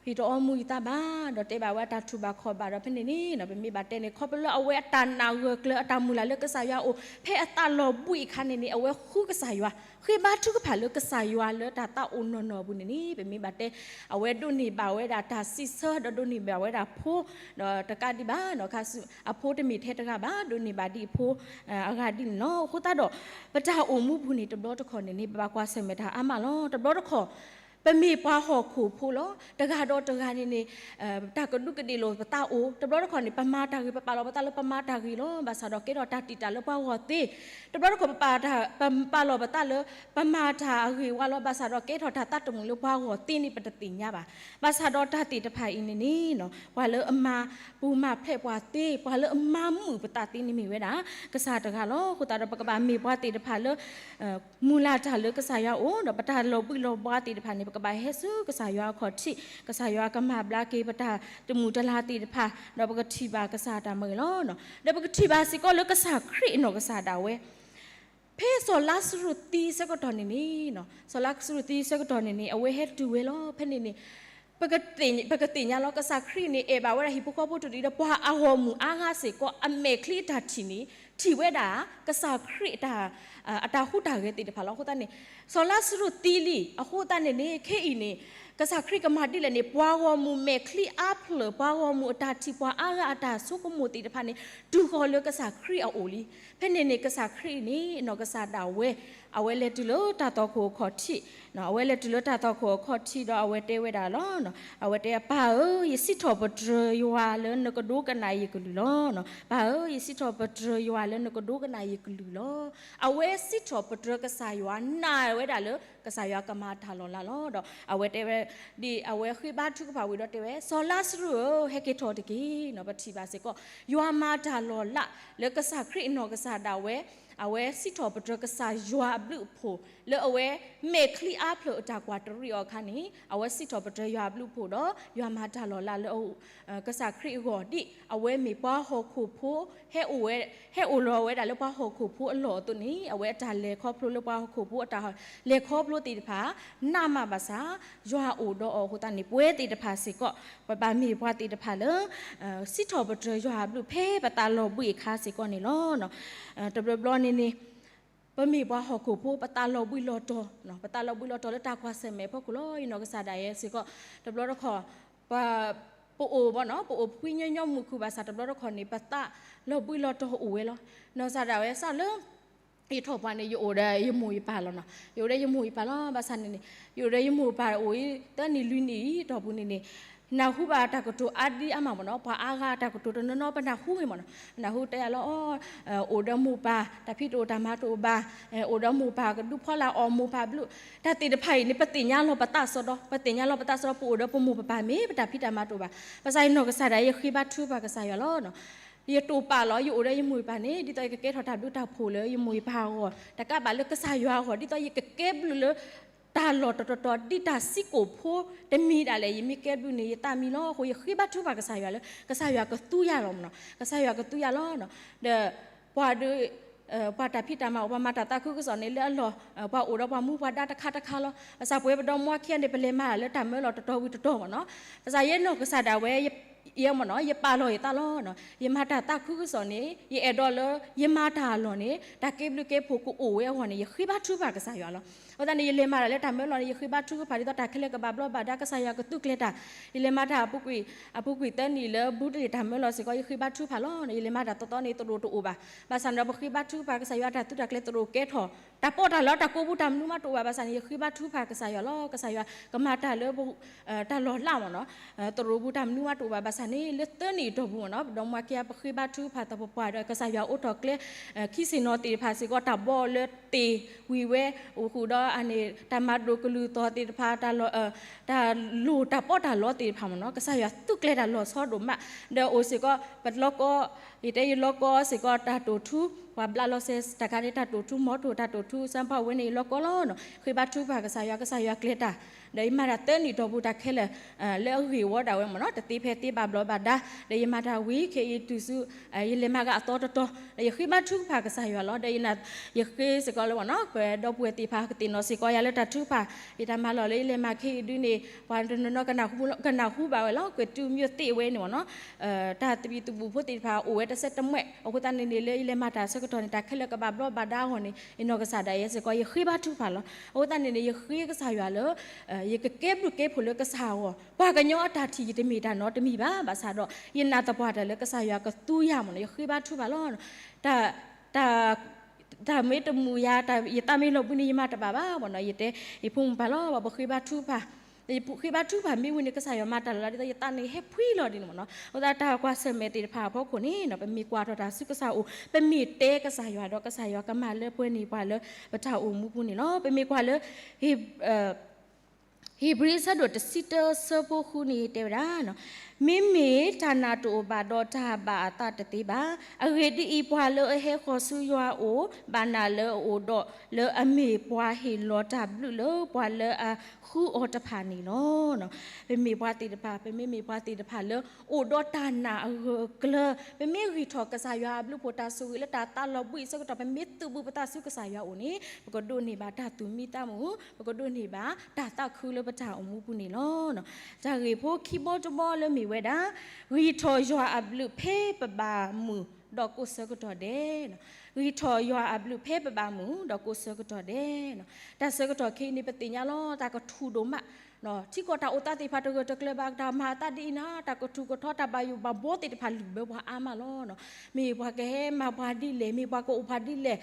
ယတအီမူၤယသးဘၣ် ဒီးတဲဘၣ်ဝဲတၢ်ထူၣ်ဘၣ်ခီၣ်ဘၣ်ဒီး ဖဲန့ၣ်န့ၣ်နီၤ ပမ့ၢ်ဘၣ်တဲန့ၣ် ခီဖျိလၢအဝဲအတၢ်နာ်ဂၢၢ်ကျၢၤ အတၢ်မုၢ်လၢ်လၢကစၢ်ယွၤအအိၣ် ဖဲအသးလီၤဘှံးအခါန့ၣ်န့ၣ် အဝဲဃုကစၢ်ယွၤ ဃ့ဘါထုကဖၣ်လၢကစၢ်ယွၤလၢတၢ်သးအိၣ်နီၢ်နီၢ်အပူၤန့ၣ်န့ၣ် ပမ့ၢ်ဘၣ်တဲ အဝဲဒိးန့ၢ်ဘၣ်ဝဲဒၣ်တၢ်စံးဆၢ ဒီးဒိးန့ၢ်ဘၣ်ဝဲဒၣ်ဖိ ဒီးတကးဒံးဘၣ်နီၤ ခါဆူ အဖိတမ့ၢ်ထဲတဂၤဘၣ် ဒိးန့ၢ်ဘၣ်ဒ်အဖိ အဂၤဒ်န့ၣ်လီၤ. အဃိသတးဒီး ပတၢ်အိၣ်မူပူၤန့ၣ် တဘျီတခီၣ်န့ၣ်န့ၣ် ပဘၣ်ကွၢ်ဆၢၣ်မဲာ်တၢ်အါမးလီၤ. တဘျီတခီၣ် ပမ့ၢ်ပှၤဟီၣ်ခိၣ်ဖိလီၤ. တဂၤဒီးတဂၤန့ၣ်န့ၣ် တၢ်ကဒူးကဒ့ၣ်လိာ်ပသးအိၣ် တဘျီတခီၣ်န့ၣ် ပမၤတၢ်ဂ့ၤ ပပာ်လီၤပသးလၢပမၤတၢ်ဂ့ၤလီၤ. ဘၣ်ဆၣ်ဒီးကဲထီၣ်တၢ်တံာ်တာ်လၢပှၤဂီၢ်သ့ တဘျီတခီၣ် ပပာ်တၢ် ပပာ်လီၤပသးလၢ ပမၤတၢ်အဂ့ၤဝါလီၤ. ဘၣ်ဆၣ်ဒီးကဲထီၣ်တၢ်သးတမုာ်လၢပှၤဂီၢ်သ့န့ၣ် ပတသ့ၣ်ညါဘၣ်. ဘၣ်ဆၣ်ဒီးတၢ်သ့ၣ်တဖၣ်အံၤန့ၣ်န့ၣ်နီၤ ပှၤလၢအမၤပူၤမၤဖျဲးပှၤသ့ ပှၤလၢအမၤမုာ်ပသးသ့န့ၣ်မ့ၢ်ဝဲဒၣ် ကစၢ်တဂၤလီၤ. အဃိသတးဒီး ပကဘၣ်မ့ၢ်ပှၤသ့ၣ်တဖၣ်လၢ မုၢ်လၢ်တၢ်လၢကစၢ်ယွၤအအိၣ် ဒီးပတၢ်လီၤဘှံးလီၤဘှါသ့ၣ်တဖၣ်န့ၣ် ပကဘၣ်ဟဲဆူကစၢ်ယွၤအခီၣ်ထံး ကစၢ်ယွၤကမၤဘျါက့ၤပတၢ်တမုာ်တလၤသ့ၣ်တဖၣ် ဒီးပကထံၣ်ဘၣ်ကစၢ်တၢ်မၤဂ့ၤလီၤ. ဒီးပကထံၣ်ဘၣ်စ့ၢ်ကီးလၢကစၢ်ခရံာ်အနီၢ်ကစၢ်ဒၣ်ဝဲ ဖဲစီၤလါစရူးသံဆၢကတီၢ်န့ၣ်န့ၣ် စီၤလါစရူးသံဆၢကတီၢ်န့ၣ်န့ၣ် အဝဲဟဲတုၤဝဲလီၤ. ဖဲန့ၣ်န့ၣ် ပကသ့ၣ်ညါလီၤ ကစၢ်ခရံာ်န့ၣ် အဲၣ်ဘၣ်ဝဲဒၣ်ဟံၣ်ဖိဃီဖိတဒုဒီး ပှၤအဂီၢ်မုၢ်အါဂၤစ့ၢ်ကီး အမဲာ်ချံအတၢ်ထံၣ်န့ၣ် ထံၣ်ဝဲဒၣ် ကစၢ်ခရံာ်အတၢ် အတၢ်ဟူးတၢ်ဂဲၤသ့ၣ်တဖၣ်လီၤ. အဃိသတးန့ၣ် စီၤလါစရူးသံလံ အဃိသတးန့ၣ်န့ၣ် ခဲအံၤန့ၣ် ကစၢ်ခရံာ်ကမၤဒ်လဲၣ်န့ၣ် ပှၤဂီၢ်မုၢ်မဲာ်ချံအါဖျၢၣ် ပှၤဂီၢ်မုၢ်အတၢ်ထံၣ် ပှၤအါဂၤအတၢ်ဆိကမိၣ်သ့ၣ်တဖၣ်န့ၣ် တုၤဃီၤလၢကစၢ်ခရံာ်အအိၣ်လံ. ဖဲန့ၣ်န့ၣ် ကစၢ်ခရံာ်န့ၣ် အနီၢ်ကစၢ်ဒၣ်ဝဲ အဝဲလဲၤတုၤလၢတၢ်သွၣ်ခိၣ်အခီၣ်ထံး အဝဲလဲၤတုၤလၢတၢ်သွၣ်ခိၣ်အခီၣ်ထံးဒီး အဝဲတဲဝဲဒၣ်လီၤ. အဝဲတဲ ပၢ်ဧၢ, ယစံးထီၣ်ပတြၢၤယွၤလၢနကဒိကနၣ်ယကလုၢ်လီၤ. ပၢ်ဧၢ, ယစံးထီၣ်ပတြၢၤယွၤလၢနကဒိကနၣ်ယကလုၢ်လီၤ. အဝဲစံးထီၣ်ပတြၢၤကစၢ်ယွၤ နာ်ဝဲဒၣ်လၢ ကစၢ်ယွၤကမၤတၢ်လီၤလးလီၤ. ဒီးအဝဲတဲဝဲ ဒ်အဝဲဃ့ဘါထုကဖၣ်ဝံၤဒီးတဲဝဲ စီၤလါစရူးဧၢ, ဟဲက့ၤထီၣ်တက့ၢ်. ပထံၣ်ဘၣ်စ့ၢ်ကီး ယွၤမၤတၢ်လီၤလး လၢကစၢ်ခရံာ်အနီၢ်ကစၢ်ဒၣ်ဝဲ အဝဲစံးထီၣ်ပတြၢၤကစၢ်ယွၤအဘျုးအဖှိၣ် လၢအဝဲမဲာ်ချံအါဖျၢၣ်အတၢ်ကွၢ်တရံးအီၤအခါန့ၣ် အဝဲစံးထီၣ်ပတြၢၤယွၤအဘျုးအဖှိၣ်ဒီး ယွၤမၤတၢ်လီၤလးလၢ ကစၢ်ခရံာ်အဂီၢ် ဒ်အဝဲမ့ၢ်ပှၤဟီၣ်ခိၣ်ဖိ ဟဲအိၣ်ဝဲ ဟဲအိၣ်လီၤဝဲဒၣ်လၢပှၤဟီၣ်ခိၣ်ဖိအလီၢ်အသိးန့ၣ် အဝဲအတၢ်လဲၤခီဖျိလၢပှၤဟီၣ်ခိၣ်ဖိအတၢ်လဲၤခီဖျိသ့ၣ်တဖၣ် နးမးဘၣ်ဆၣ် ယွၤအိၣ်ဒီးအီၤအဃိသတးန့ၣ် ပဝဲသ့ၣ်တဖၣ်စ့ၢ်ကီး ပဘၣ်မ့ၢ်ပှၤသ့ၣ်တဖၣ်လၢ စံးထီၣ်ပတြၢၤယွၤအဘျုးဖဲပသးလီၤဘှံးအခါစ့ၢ်ကီးန့ၣ်လီၤ. တဘျီဘျီန့ၣ်န့ၣ် ပမ့ၢ်ပှၤဟီၣ်ခိၣ်ဖိ ပသးလီၤဘှံးလီၤတီၤ ပသးလီၤဘှံးလီၤတီၤလၢတၢ်ကွၢ်ဆၢၣ်မဲာ်ဖီခိၣ်လီၤ. ယနီၢ်ကစၢ်ဒၣ်ယဲစ့ၢ်ကီး တဘျီတခီၣ် ပ ပအိၣ်ဘၣ်နီၤ ပအိၣ်ဖှံညီညီမုာ်ခုၣ်ဘၣ်ဆၣ် တဘျီတခီၣ်န့ၣ် ပသးလီၤဘှံးလီၤတီၤအိၣ်ဝဲလီၤ. နီၢ်ကစၢ်ဒၣ်ဝဲစးလၢ ယထီၣ်ပှၢ်န့ၣ် ယအိၣ်ဒီးယမိၢ်ယပၢ်လီၤနီၤ. ယအိၣ်ဒီးယမိၢ်ယပၢ်လီၤ. ဘၣ်ဆၣ်န့ၣ်န့ၣ် ယအိၣ်ဒီးယမိၢ်ယပၢ်အိၣ်အံၤ သၢနံၣ်လွံၢ်နံၣ်အံၤ တီၢ်ပူၤန့ၣ်န့ၣ် နၢ်ဟူဘၣ်တၢ်ကတိၤအါဒံအါမးမ့ၢ်နီၤ ပှၤအါဂၤတၢ်ကတိၤတနီၤနီၤ ပနၢ်ဟူဂ့ၤမ့ၢ်နီၤ. ပနၢ်ဟူတဲယၤလီၤ အိၣ်ဒီးမိၢ်ပၢ် တၢ်ဖံးတအိၣ်တၢ်မၤတအိၣ်ဘၣ်, အိၣ်ဒီးမိၢ်ပၢ်ကဒုးဖီလာ်အီၤ မိၢ်ပၢ်ဘျုး တၢ်သ့ၣ်တဖၣ်အံၤန့ၣ် ပသ့ၣ်ညါလီၤပသးစီဒီး ပသ့ၣ်ညါလီၤပသးစီဒီး ပအိၣ်ဒီးပမိၢ်ပပၢ်မ့ၢ် ပတၢ်ဖံးတၢ်မၤတအိၣ်ဘၣ်. ဘၣ်ဆၣ်ယနီၢ်ကစၢ်ဒၣ် ယဃ့ဘါထုကဖၣ်ကစၢ်ယွၤလီၤ. ယတိာ်ပာ်လီၤ ယအိၣ်ဒီးယမိၢ်ယပၢ်န့ၣ် ဒ်သိးယကကဲထီၣ်တၢ်ဘျုးတၢ်ဖှိၣ်လၢယမိၢ်ယပၢ်အဂီၢ် တကးဘၣ်လၢကစၢ်ယွၤအဂီၢ် ဒ်သိးယကကဲဘျုးလၢ တၢ်လီၢ်တတီၤတီၤ ဒ်တၢ်စံးကိာ်ဖိတမံၤဒၣ်လဲာ် ယမ့ၢ်ကဲဘျုးန့ၣ် ယသးမံလီၤ. အဃိယဃ့ဘါထုကဖၣ်ကစၢ်ယွၤလၢ ကစၢ်ယွၤကသူယၤလီၤမ့ၢ်နီၤ ကစၢ်ယွၤကသူယၤလီၤ. ဒီးပှၤဒုး ပှၤတၢ်ဖံးတၢ်မၤအိၣ် ပှၤမၤတၢ်သးခုကစီၣ်န့ၣ် လၢအလီၢ် ပှၤအိၣ်ဒီးပှၤမူပှၤဒါတခါတခါလီၤ. ဘၣ်ဆၣ်ပဝဲပဒီမါခံဂၤန့ၣ် ပလဲၤမၤတၢ်လၢတၢ်မၢလီၢ်တတီၤဝံၤတတီၤမ့ၢ်နီၤ. ဘၣ်ဆၣ်ယနီၢ်ကစၢ်ဒၣ်ဝဲ ယမ့ၢ်နီၤ ယပာ်လီၤယသးလီၤ. ယမၤတၢ်သးခုကစီၣ်န့ၣ် ယအဲၣ်ဒိးလၢ ယမၤတၢ်အလီၢ်န့ၣ် တၢ်ကဲဘျုးကဲဖှိၣ်ကအိၣ်ဝဲအဂီၢ်န့ၣ် ယဃ့ဘါထုကဖၣ်ကစၢ်ယွၤလီၤ. အဃိသတးန့ၣ် ယလဲၤမၤတၢ်လၢတၢ်မၢလီၢ်န့ၣ် ယဃ့ဘါထုကဖၣ်ဒ်သိးတၢ်ခဲလၢာ်ကဘၣ်ဘျီးဘၣ်ဒါ ကစၢ်ယွၤကသူကျဲၤတၢ်. ယလဲၤမၤတၢ်အပူၤကွံာ် အပူၤကွံာ်သၢနံၣ်လၢဘူးတလ့ၣ်တၢ်မၢလီၢ်စ့ၢ်ကီး ယဃ့ဘါထုကဖၣ်လီၤ. ယလဲၤမၤတၢ်သီသီန့ၣ် သရိာ်တအိၣ်ဘၣ်. ဘၣ်ဆၣ်န့ၣ်ဒီး ပဃ့ဘါထုကဖၣ်ကစၢ်ယွၤတၢ်သုးတၢ်ကျဲၤသရိာ်ကဲထီၣ် တၢ်ပီးတၢ်လီတၢ်ကိးပူၤတၢ်မနုၤမးတအိၣ်ဘၣ်. ဘၣ်ဆၣ်န့ၣ် ယဃ့ဘါထုကဖၣ်ကစၢ်ယွၤလီၤ. ကစၢ်ယွၤကမၤတၢ်လၢ တၢ်လီၤလးမ့ၢ်နီၤ သရိာ်ပူၤတၢ်မနုၤမးတအိၣ်ဘၣ်. ဘၣ်ဆၣ် တၢ်ကစီၣ်န့ၣ် လၢသၢနံၣ်အတီၢ်ပူၤမ့ၢ်နီၤ ပဒီမါခံဂၤ ပဃ့ဘါထုကဖၣ်သပှၢ်ပှၢ်ဒီး ကစၢ်ယွၤအိးထီၣ်ကျဲ ခံဆ့ၣ်နီၤသ့ၣ်တဖၣ်စ့ၢ်ကီး တၢ်ဘီလၢတ့ၢ်ဝံၤဝဲ အိၣ်ဃုာ်ဒီးအန့ၣ် တၢ်မၤဒိၣ်ကလုၢ်သီၣ်သ့ၣ်တဖၣ် တၢ်လီၢ် တၢ်လိၣ်တၢ်ပီးတၢ်လီသ့ၣ်တဖၣ်မ့ၢ်နီၤ ကစၢ်ယွၤသူကျဲတၢ်လီၤဆီဒိၣ်မး ဒီးအိၣ်စ့ၢ်ကီး ပလီကီ ယတဲယလီကီစ့ၢ်ကီး တၢ်တိာ်ထူ ပှၤဘျးလီၤစဲးတၢ်ခါန့ၣ် တၢ်တိာ်ထူ မီထိၣ်တၢ်တိာ်ထူ စၢဖီဝဲန့ၣ် ယလီကီလီၤနီၤ ဃ့ဘါထုကဖၣ်ကစၢ်ယွၤ ကစၢ်ယွၤကျဲၤတၢ် ဒီးယမၤတၢ်သၢနံၣ်တီၢ်ပူၤ တၢ်ခဲလၢာ် လၢအဂ့ၢ်ဝီဒၣ်ဝဲမ့ၢ်နီၤ တသ့ဖဲသ့ဘၣ်ဘျီးဘၣ်ဒါ ဒီးယမၤတၢ်ဝံၤခဲအံၤတုၤဆူ ယလဲၤမၤဂ့ၤအသီတတီၤ ဒီးယဃ့ဘါထုကဖၣ်ကစၢ်ယွၤလီၤ ဒီးယဃ့စ့ၢ်ကီးလၢမ့ၢ်နီၤ ပဒီပုၢ်ဝဲၢ်သ့ၣ်တဖၣ် ကသ့ၣ်နီၣ်စ့ၢ်ကီးယၤလၢတၢ်ထုကဖၣ် ယတၢ်မၤလီၢ်လၢယလဲၤမၤခဲအံၤဒုန့ၣ် ပှၤတနီၤနီၤ ကနၢ်ဟူဘၣ်ဝဲလီၤ ကွဲၤတူမ့ၢ်သ့ၣ်ဝဲန့ၣ်မ့ၢ်နီၤ တၢ်သဘံၣ်သဘုၣ်ဖိသ့ၣ်တဖၣ် အိၣ်ဝဲတစဲးတမှဲး အဃိသတးန့ၣ်န့ၣ် လၢယလဲၤမၤတၢ်ဆၢကတီၢ်န့ၣ် တၢ်ခဲလၢာ်ကဘၣ်ဘျီးဘၣ်ဒါအဂီၢ်န့ၣ် ယနီၢ်ကစၢ်ဒၣ်ယဲစ့ၢ်ကီး ယဃ့ဘါထုကဖၣ်လီၤ အဃိသတးန့ၣ်န့ၣ် ယဃ့ကစၢ်ယွၤလၢ ယကကဲဘျုးကဲဖှိၣ်လၢကစၢ်အဂီၢ် ပှၤကညီအတၢ်ထံၣ်ယတမ့ၢ်တၢ်နီတမံၤဘၣ် ဘၣ်ဆၣ်ဒီး ယနာ်သပှၢ်တၢ်လၢကစၢ်ယွၤကသူယၤမ့ၢ်နီၤ ယဃ့ဘါထုကဖၣ်လီၤ တၢ် တၢ်မ့ၢ်တမုာ်ယၤ ယသးမ့ၢ်လီၤဘှံးန့ၣ် ယမၤတဘၣ်ဘၣ်မ့ၢ်နီၤ ယတဲ ယဖိမုၣ်ပၢ်လီၤ ပဃ့ဘါထုကဖၣ် ဃ့ဘါထုကဖၣ်မ့ၢ်ဝံၤန့ၣ် ကစၢ်ယွၤမၤတၢ်လီၤလးဒ်သိး ယသးန့ၣ်ဟဲဖှံလီၤဒ်န့ၣ်မ့ၢ်နီၤ အဃိသတးတၢ်ကွၢ်ဆၢၣ်မဲာ်သ့ၣ်တဖၣ်အဖီခိၣ်န့ၣ် ပမ့ၢ်ကွၢ်ထီၣ်တၢ်ဆူကစၢ်အအိၣ် ပမ့ၢ်တဲကစၢ်ယွၤဒီး ကစၢ်ယွၤကမၤလၢပှဲၤန့ၢ်ပှၤလၢပတၢ်အိၣ်မူပူၤန့ၣ်လီၤ ပမ့ၢ်ကွၢ်လၢ ဧ့ၤဘြံၤအဆၢဒိၣ်တဆံတၢ ဆၢဖိဃုန့ၣ်တဲဝဲဒၣ် မ့မ့ၢ်တၢ်နာ်တအိၣ်ဘၣ်ဒီး တၢ်ဘၣ်အသးတသ့ဘၣ်. အဂ့ၢ်ဒ်အံၤ, ပှၤလၢအဟဲဃီၤဆူယွၤအအိၣ် ဘၣ်နာ်လၢအအိၣ်ဒီး လၢအမ့ၢ်ပှၤဟ့ၣ်လီၤတၢ်ဘျုးလၢပှၤလၢအဃုအီၤတဖၣ်န့ၣ်လီၤ. ပမ့ၢ်ပှၤသ့ၣ်တဖၣ်, ပမ့မ့ၢ်ပှၤသ့ၣ်တဖၣ်လၢ အိၣ်ဒီးတၢ်နာ်အဂၢၢ်အကျၢၤ, ပမ့ၢ်ဂံၢ်ထီၣ်ကစၢ်ယွၤအဘျုးအဖှိၣ်တၢ်ဆိၣ်ဂ့ၤလၢတၢ်သးလီၤဘှံးအဆၢကတီၢ်, ပမ့ၢ်သုးဘူးပသးဆူကစၢ်ယွၤအအိၣ်န့ၣ် ပကဒိးန့ၢ်ဘၣ်တၢ်သူၣ်မံသးမုာ်, ပကဒိးန့ၢ်ဘၣ်တၢ်သးခုလၢပတၢ်အိၣ်မူပူၤန့ၣ်လီၤ. တၢ်ဂ့ၢ်ဖိခံဘီတဘီလၢမ့ၢ်ဝဲဒၣ် ဂံၢ်ထီၣ်ယွၤအဘျုးဖဲပဘၣ်မုာ်ဒီးကိးဆၢကတီၢ်ဒဲး, ဂံၢ်ထီၣ်ယွၤအဘျုးဖဲပဘၣ်မုာ်ဒီးကိးဆၢကတီၢ်ဒဲး. တၢ်ဆၢကတီၢ်ခဲအံၤန့ၣ် ပသ့ၣ်ညါလီၤ တၢ်ကထူၣ်ဒိၣ်မး, ထံကီၢ်တၢ်အိၣ်သးသ့ၣ်တဖၣ်တဂၢၢ်တကျၢၤဘၣ်, တၢ်မၤအသးဒ်အံၤန့ၣ် တၢ်ကထူၣ်ကထီ တၢ်ဘၣ်ယိၣ်ဘၣ်ဘှီသ့ၣ်တဖၣ်လုၢ်ဘၢပှၤအါမးလီၤ. မ့ၢ်ပှၤကဟဲမၤပှၤဒ်လဲၣ်, မ့ၢ်ပှၤကအိၣ်ဖှိၣ်ဒ်လဲၣ်,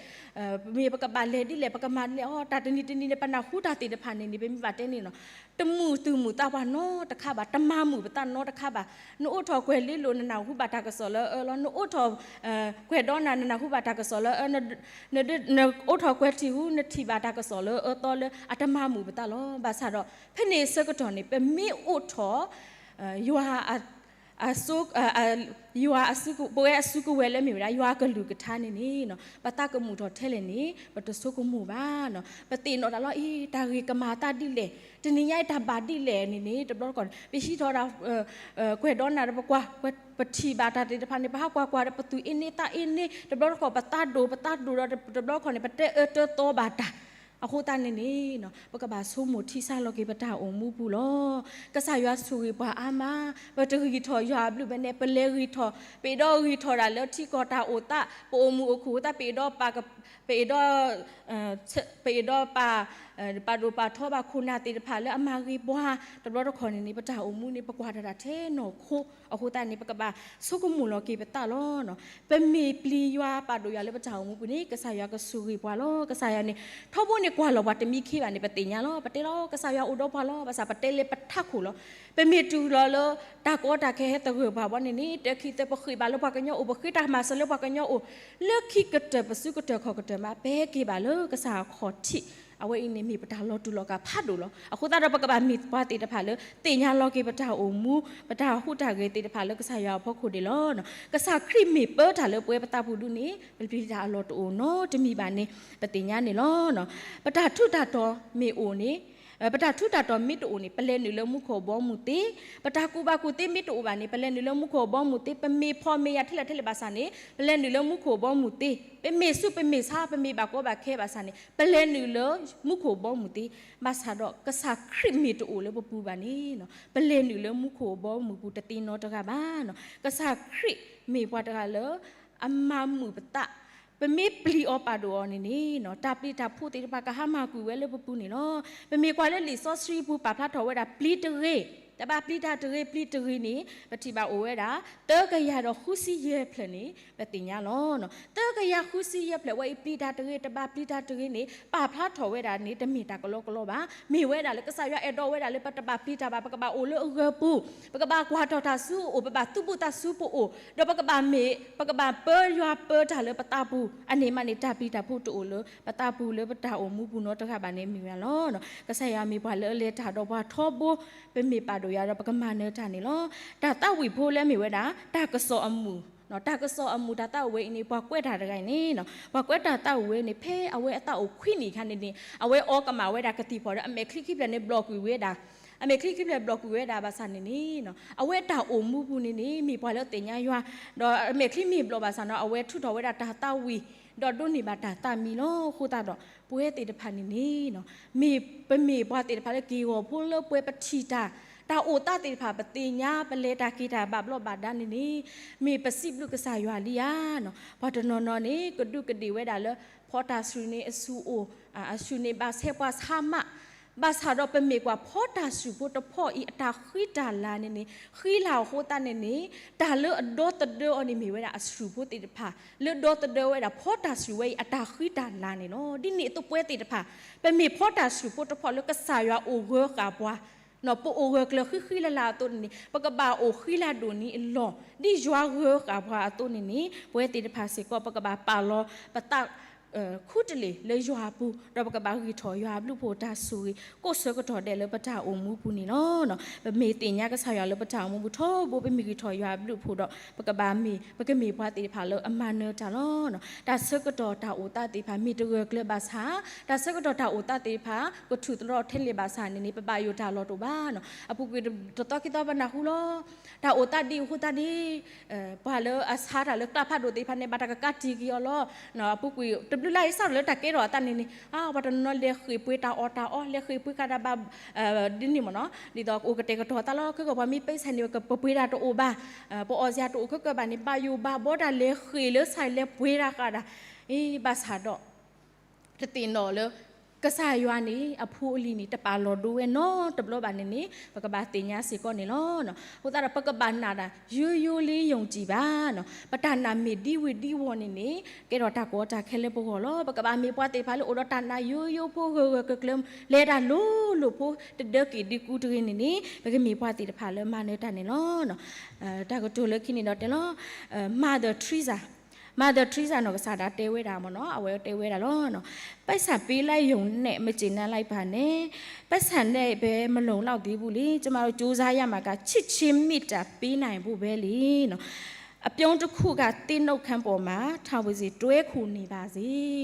မ့ၢ်ပကဘၣ်လဲၤဒ်လဲၣ်, ပကမၤဒ်လဲၣ်အီၤ, တၢ်တနံၤတနံၤန့ၣ် ပနၢ်ဟူတၢ်သ့ၣ်တဖၣ်န့ၣ်န့ၣ် ပမ့ၢ်ဘၣ်တဲန့ၣ်နီၤ တမုာ်သူၣ်မုာ်သးပှၤနီတခါဘၣ်, တမၤမုာ်ပသးနီတခါဘၣ်. နအိးထီၣ်ကွဲၤလ့လိာ် နနၢ်ဟူဘၣ်တၢ်ကစီၣ်လၢအအၢလီၤ. နအိးထီၣ်ကွဲၤဒီနၤ နနၢ်ဟူဘၣ်တၢ်ကစီၣ်လၢအအၢ, နအိးထီၣ်ကွဲၤထံၣ်ဟူ နထံၣ်ဘၣ်တၢ်ကစီၣ်လၢအအၢသီလၢအတမၤမုာ်ပသးလီၤ. ဘၣ်ဆၣ်ဒီး ဖဲန့ၣ်ဆၢကတီၢ်န့ၣ် ပမ့ၢ်အိးထီၣ် ယွၤ ယွၤအစုကဝဲၤလၢမ့ၢ်ဝဲဒၣ် ယွၤအကလုၢ်ကထါန့ၣ်န့ၣ် ပသးကမူၣ်ထီၣ်ထဲလဲၣ်န့ၣ် ပတဆိကမိၣ်ဘၣ်. ပသ့ၣ်နီၣ်တၢ်လီၤအံၤ တၢ်ဂ့ၢ်ကမၤအသးဒ်လဲၣ်, တနံၤညါအံၤတၢ်ဘၣ်ဒ်လဲၣ်န့ၣ်န့ၣ် တဘျီတခီၣ်န့ၣ် ပဟံးထီၣ်ဒၣ် ကွဲၤဒီနၤဒီးပကွၢ်, ပထံၣ်ဘၣ်တၢ်သ့ၣ်တဖၣ်န့ၣ် ပဟးကွၢ်ကွၢ်ဒီး ပသူၣ်အ့န့သးအ့န့, တဘျီတခီၣ် ပသးဒိၣ် ပသးဒိၣ်ဒီး တဘျီတခီၣ်န့ၣ် ပတဲအၢတဲသီဘၣ်တၢ်. အဃိသတးန့ၣ်န့ၣ် ပကဘၣ်ဆိကမိၣ်ထံစၢ်လီၤက့ၤပတၢ်အိၣ်မူပူၤလီၤ. ကစၢ်ယွၤဆိၣ်ဂ့ၤပှၤအါမး, ပတဂံၢ်ထီၣ်ယွၤအဘျုးဘၣ်န့ၣ် ပလဲၤဂံၢ်ထီၣ်, ပအဲၣ်ဒိးဂံၢ်ထီၣ်ဒၣ်လၢထံကီၢ်တၢ်အိၣ်သး, ပအိၣ်မုာ်အိၣ်ခုၣ်အဃိသတး ပအဲၣ်ဒိးပာ်, ပအဲၣ်ဒိးပာ်, ပာ်ဒိၣ်ပာ်ထီဘၣ်ခိၣ်နၢ်သ့ၣ်တဖၣ်လၢအမၤဂ့ၤပှၤ, တဘျီတခီၣ်န့ၣ်န့ၣ် ပတၢ်အိၣ်မူန့ၣ် ပကွၢ်တၢ်တၢ်ထဲနီၢ်ခိ, အဃိသတးန့ၣ် ပကဘၣ်ဆိကမိၣ်လီၤက့ၤပသးလီၤ. ပမ့ၢ်ပျံၤယွၤပာ်ဒိၣ်ယွၤလၢပတၢ်အိၣ်မူပူၤန့ၣ် ကစၢ်ယွၤကဆိၣ်ဂ့ၤပှၤလီၤ. ကစၢ်ယွၤန့ၣ် ထီဘိန့ၣ်ကွၢ်လီၤပှၤတမံခ့ဘၣ်န့ၣ် ပသ့ၣ်ညါလီၤ. ပတဲလီၤ ကစၢ်ယွၤအိၣ်ဒီးပှၤလီၤ. ဘၣ်ဆၣ်ပတဲလၢပထးခိၣ်လီၤ. ပမ့ၢ်တုၤလီၤလၢ တၢ်ကီတၢ်ခဲဟဲသဂၢၢ်ပှၤဘၣ်န့ၣ်န့ၣ် တခံသၢ ပဃ့ၢ်ဘၣ်လၢပှၤကညီအိၣ်, ပဃ့တၢ်မၤစၢၤလၢပှၤကညီအိၣ်, လၢခံကတၢၢ်ပစုကတၢၢ်ခီၣ်ကတၢၢ်မး ပဟဲက့ၤဘၣ်လၢကစၢ်အခီၣ်ထံး, အဝဲအံၤန့ၣ်မ့ၢ်ပတၢ်လီၤတူာ်လီၤကာ်ဖးဒိၣ်လီၤ. အဃိသတးဒီး ပကဘၣ်မ့ၢ်ပှၤသ့ၣ်တဖၣ်လၢ သ့ၣ်ညါလီၤက့ၤပတၢ်အိၣ်မူ, ပတၢ်ဟူးတၢ်ဂဲၤသ့ၣ်တဖၣ်လၢကစၢ်ယွၤအဖီခိၣ်ဒၣ်လီၤ. ကစၢ်ခရံာ်မ့ၢ်ပၢတၢ်လၢပဝဲပသးပူၤဒုန့ၣ် ပပျံၤတၢ်အလီၢ်တအိၣ်နီတမံၤဘၣ်န့ၣ် ပသ့ၣ်ညါန့ၣ်လီၤ. ပတၢ်ထူးတၢ်တီၤမ့ၢ်အိၣ်န့ၣ်, ပတၢ်ထူးတၢ်တီၤမ့ၢ်တအိၣ်န့ၣ် ပလဲၤနုာ်လၢမူခိၣ်ဘီမုၢ်သ့, ပတၢ်ကူၣ်ဘၣ်ကူၣ်သ့မ့ၢ်တအိၣ်ဘၣ်န့ၣ် ပလဲၤနုာ်လၢမူခိၣ်ဘီမုၢ်သ့, ပမ့ၢ်ဖှီၣ်မ့ၢ်ယာ်ထဲလဲၣ်ထဲလဲၣ်ဘၣ်ဆၣ်န့ၣ် ပလဲၤနုာ်လၢမူခိၣ်ဘီမုၢ်သ့, ပမ့ၢ်ဆူးပမ့ၢ်ဆါ ပမ့ၢ်ဘၣ်ကီဘၣ်ခဲဘၣ်ဆၣ်န့ၣ် ပလဲၤနုာ်လၢမူခိၣ်ဘီမုၢ်သ့, ဘၣ်ဆၣ်ဒီးကစၢ်ခရံာ်မ့ၢ်တအိၣ်လၢပပူၤဘၣ်န့ၣ် ပလဲၤနုာ်လၢမူခိၣ်ဘီမုၢ်ပူၤတသ့နီတဂၤဘၣ်. ကစၢ်ခရံာ်မ့ၢ်ပှၤတဂၤလၢ အမၤမုာ်ပသး, ပမ့ၢ်ပျံၤအီၤပာ်ဒိၣ်အီၤန့ၣ်န့ၣ် တၢ်ပျံၤတၢ်ဖုးသ့ၣ်တဖၣ်ကဟးမၤကွံာ်ဝဲလၢပပူၤန့ၣ်လီၤ. ပမ့ၢ်ကွၢ်လၢလံာ်စီဆှံပူၤပာ်ဖျါထီၣ်ဝဲဒၣ် ပျံၤတဂ့ၤ, တဘၣ်ပျံၤတၢ်တဂ့ၤ ပျံၤတဂ့ၤန့ၣ် ပထံၣ်ဘၣ်အိၣ်ဝဲဒၣ် သၢကယၤဒီးဃုဆံယဲၢ်ဖျၢၣ်န့ၣ် ပသ့ၣ်ညါလီၤ. သၢကယၤဃုဆံယဲၢ်ဖျၢၣ်ဝဲအံၤ ပျံၤတၢ်တဂ့ၤ တဘၣ်ပျံၤတၢ်တဂ့ၤန့ၣ် ပာ်ဖျါထီၣ်ဝဲဒၣ်န့ၣ် တမ့ၢ်တၢ်ကလီကလီဘၣ်. မ့ၢ်ဝဲဒၣ်လၢကစၢ်ယွၤအဲၣ်ဒိးဝဲဒၣ်လၢပတဘၣ်ပျံၤတၢ်ဘၣ်, ပကဘၣ်အိၣ်လၢအဂၢၤပူၤ, ပကဘၣ်ကွၢ်ထီၣ်တၢ်ဆူအအိၣ်, ပဘၣ်သူၣ်ပိၢ်သးဆူပအိၣ်, ဒီးပကဘၣ်မ့ၢ် ပကဘၣ်ပၢယွၤပၢတၢ်လၢပသးပူၤ, အန့ၣ်မးန့ၣ် တၢ်ပျံၤတၢ်ဖုးတအိၣ်လၢပသးပူၤလၢပတၢ်အိၣ်မူပူၤနီတဂၤဘၣ်န့ၣ်မ့ၢ်ဝဲလီၤ. ကစၢ်ယွၤမ့ၢ်ပှၤလၢအလဲၤတၢ်ဒီးပှၤထီဘိ, ပမ့ၢ်ပာ်ဒိၣ်ယွၤဒီးပကမၤနၢၤတၢ်န့ၣ်လီၤ. တၢ်သးဝံၣ်ဖိလၢမ့ၢ်ဝဲဒၣ် တၢ်ကစီၣ်အမူး, တၢ်ကစီၣ်အမူး တၢ်သးဝံၣ်အံၤန့ၣ် ပှၤကွဲးတၢ်တဂၤအံၤန့ၣ်, ပှၤကွဲးတၢ်သးဝံၣ်ဝဲန့ၣ် ဖဲအဝဲအသးအိၣ်ခွံနံၣ်အခါန့ၣ်န့ၣ် အဝဲအီကမၣ်ဝဲဒၣ်ကသံၣ်ဖီၣ်ဒီး အမဲာ်ချံခံဖျၢၣ်န့ၣ်ဘျီၣ်ကွံာ်ဝဲဒၣ်, အမဲာ်ချံခံဖျၢၣ်ဘျီၣ်ကွံာ်ဝဲဒၣ်ဘၣ်ဆၣ်န့ၣ်န့ၣ် အဝဲတၢ်အိၣ်မူပူၤန့ၣ်န့ၣ် မ့ၢ်ပှၤလၢသ့ၣ်ညါယွၤ, ဒီးအမဲာ်ချံမ့ၢ်ဘျီၣ်ဘၣ်ဆၣ်န့ၣ် အဝဲထုးထီၣ်ဝဲဒၣ်တၢ်သးဝံၣ်, ဒီးဒိးန့ၢ်ဘၣ်တၢ်သးမံလီၤ. အဃိသတးဒီး ပဝဲသ့ၣ်တဖၣ်န့ၣ်န့ၣ် မ့ၢ်ပမ့ၢ်ပှၤသ့ၣ်တဖၣ်လၢက့ၢ်ဂီၤဖိလၢပှဲၤပထံၣ်တၢ်, တၢ်အိၣ်သးသ့ၣ်တဖၣ် ပသ့ၣ်ညါ ပလဲၤတၢ်က့ၤတၢ်ဘၣ်ဘျီးဘၣ်ဒါန့ၣ်န့ၣ် မ့ၢ်ပစံးဘျုးကစၢ်ယွၤလံဧါ. ပှၤတနီၤနီၤန့ၣ် ကဒူးကဒ့ၣ်ဝဲဒၣ်လၢ ဖီတၢ်စူၤန့ၣ်အစူၤအိၣ်, အစူၤန့ၣ်ဘၣ်ဆဲးပှၤဆါမး, ဘၣ်ဆၣ်ဒီးပမ့ၢ်ကွၢ်ဖီတၢ်စူၤဖိတဖီအံၤ အတၢ်ဃံတၢ်လၤန့ၣ်န့ၣ် ဃံလၤအဃိသတးန့ၣ်န့ၣ် တၢ်လၢအဒီသဒၢအီၤန့ၣ်မ့ၢ်ဝဲဒၣ်အစူၤဖိသ့ၣ်တဖၣ် လၢဒီသဒၢဝဲဒၣ်ဖီတၢ်စူၤဝဲအံၤ အတၢ်ဃံတၢ်လၤန့ၣ်လီၤ. ဒ်န့ၣ်အသိးပဝဲသ့ၣ်တဖၣ် ပမ့ၢ်ဖီတၢ်စူၤဖိတဖီလၢကစၢ်ယွၤအိၣ်ဂၢၤဃာ်ပှၤ ပအိၣ်ဂၢၢ်ကျၢၤဃံဃံလၤလၤအသိးန့ၣ်န့ၣ် ပကဘၣ်အိၣ်ဃံလၤဒိၣ်န့ၢ်အလီၢ် ဒ်ယွၤဂၢၤဃာ်ပှၤအသိးန့ၣ်န့ၣ် ပဝဲသ့ၣ်တဖၣ်စ့ၢ်ကီး ပကဘၣ်ပာ်လီၤပသး ခူတလ့ၢ်လၢယွၤအပူၤ ဒီးပကဘၣ်ဂံၢ်ထီၣ်ယွၤအဘျုးအဖှိၣ်တၢ်ဆိၣ်ဂ့ၤ ကိးဆၢကတီၢ်ဒဲးလၢပတၢ်အိၣ်မူပူၤန့ၣ်လီၤ. ပမ့ၢ်သ့ၣ်ညါကစၢ်ယွၤလၢပတၢ်အိၣ်မူပူၤထီဘိ ပမ့ၢ်ဂံၢ်ထီၣ်ယွၤအဘျုးအဖှိၣ်ဒီး ပကဘၣ်မ့ၢ် ပကမ့ၢ်ပှၤသ့ၣ်တဖၣ်လၢအမၤနၢၤတၢ်လီၤ. တၢ်ဆၢကတီၢ်တၢ်အိၣ်သးသ့ၣ်တဖၣ် မ့ၢ်တဂၢၢ်ကျၢၤဘၣ်ဆၣ်, တၢ်ဆၢကတီၢ်တၢ်အိၣ်သးသ့ၣ်တဖၣ် ကထူၣ်သတြီၤထဲလဲၣ်ဘၣ်ဆၣ်န့ၣ်န့ၣ် ပဘၣ်ယိၣ်တၢ်လီၢ်တအိၣ်ဘၣ်. အပူၤကွံာ်တသီခံသီပနၢ်ဟူလီၤ. တၢ်အိၣ်သးဒ်အဃိသတးန့ၣ် ပှၤလၢအဆါတၢ်လၢကျးဖးဒိၣ်သ့ၣ်တဖၣ်န့ၣ် ဘၣ်တၢ်ကကးတံာ်က့ၤအီၤလီၤ. အပူၤကွံာ်တဘျုးလါအံၤ စးထီၣ်လၢတၢ်ကဲထီၣ်အသးန့ၣ်န့ၣ် ပှၤတနီၤနီၤလဲၤဃ့ၢ်ပှ့ၤတၢ်အီၣ်တၢ်အီ လဲၤဃ့ၢ်ပှ့ၤဃာ်တၢ်ဘၣ် ဒ်န့ၣ်မ့ၢ်နီၤ ဒ်သိးကအိၣ်ကတဲာ်ကတီၤအသးလီၤ. ခဲကီၢ်ပှၤမ့ၢ်ပ့စၢ်န့ၣ် ပပှ့ၤတၢ်တအိၣ်ဘၣ်, ပအီၣ်စ့ၢ်တအိၣ်ခဲကီၢ်ဘၣ်န့ၣ် ဘၣ်ယိၣ်ဘၣ်ဘီတၢ်လဲၤဃ့ၢ်လၢဆၣ်လဲၤပှ့ၤတၢ်ဃာ်တၢ်, အ့ ဘၣ်ဆၣ်ဒီး တသ့ၣ်နီၣ်လၢ ကစၢ်ယွၤန့ၣ် အဖိအလံၤန့ၣ် တပာ်လီၤဒိဝဲနီတဘျီဘၣ်န့ၣ်န့ၣ် ပကဘၣ်သ့ၣ်ညါစ့ၢ်ကီးန့ၣ်လီၤ. အဃိသတးဒီး ပကဘၣ်နာ်တၢ် ယိယိလၢယုံကြည်ဘၣ် ပတၢ်နာ်မ့ၢ်ဒ်ဝ့ၢ်ဒ်ဝီၤန့ၣ်န့ၣ် ကဲထီၣ်တၢ်ကီတၢ်ခဲလၢပဂီၢ်လီၤ. ပကဘၣ်မ့ၢ်ပှၤသ့ၣ်တဖၣ်လၢအိၣ်ဒီးတၢ်နာ်ယိယိဖိဂၢၢ်ဂၢၢ်ကျၢၤကျၢၤ လဲၤတၢ်လိၤလိၤဖိ တဒၢက့ၤဒံကူတဂ့ၤန့ၣ်န့ၣ် ပကမ့ၢ်ပှၤသ့ၣ်တဖၣ်လၢမၤနၢၤတၢ်န့ၣ်လီၤ. တၢ်ကတိၤလၢခံန့ၣ်ဒီးတဲလီၤ Mother Teresa, Mother Teresa နီၢ်ကစၢ်ဒၣ်တဲဝဲဒၣ်မ့ၢ်နီၤ အဝဲတဲဝဲဒၣ်လီၤ. ပိုက်ဆံပေးလိုက်ရုံနဲ့ မကျေနပ်လိုက်ပါနဲ့, ပိုက်ဆံနဲ့ပဲ မလုံလောက်သေးဘူးလေ, ကျမတို့ကြိုးစားရမှာက ချစ်ခြင်းမေတ္တာပေးနိုင်ဖို့ပဲလေနော်. အပြုံးတစ်ခုက သစ်နှုတ်ခမ်းပေါ်မှာ ထောင်ပါစေ, တွဲခိုနေပါစေ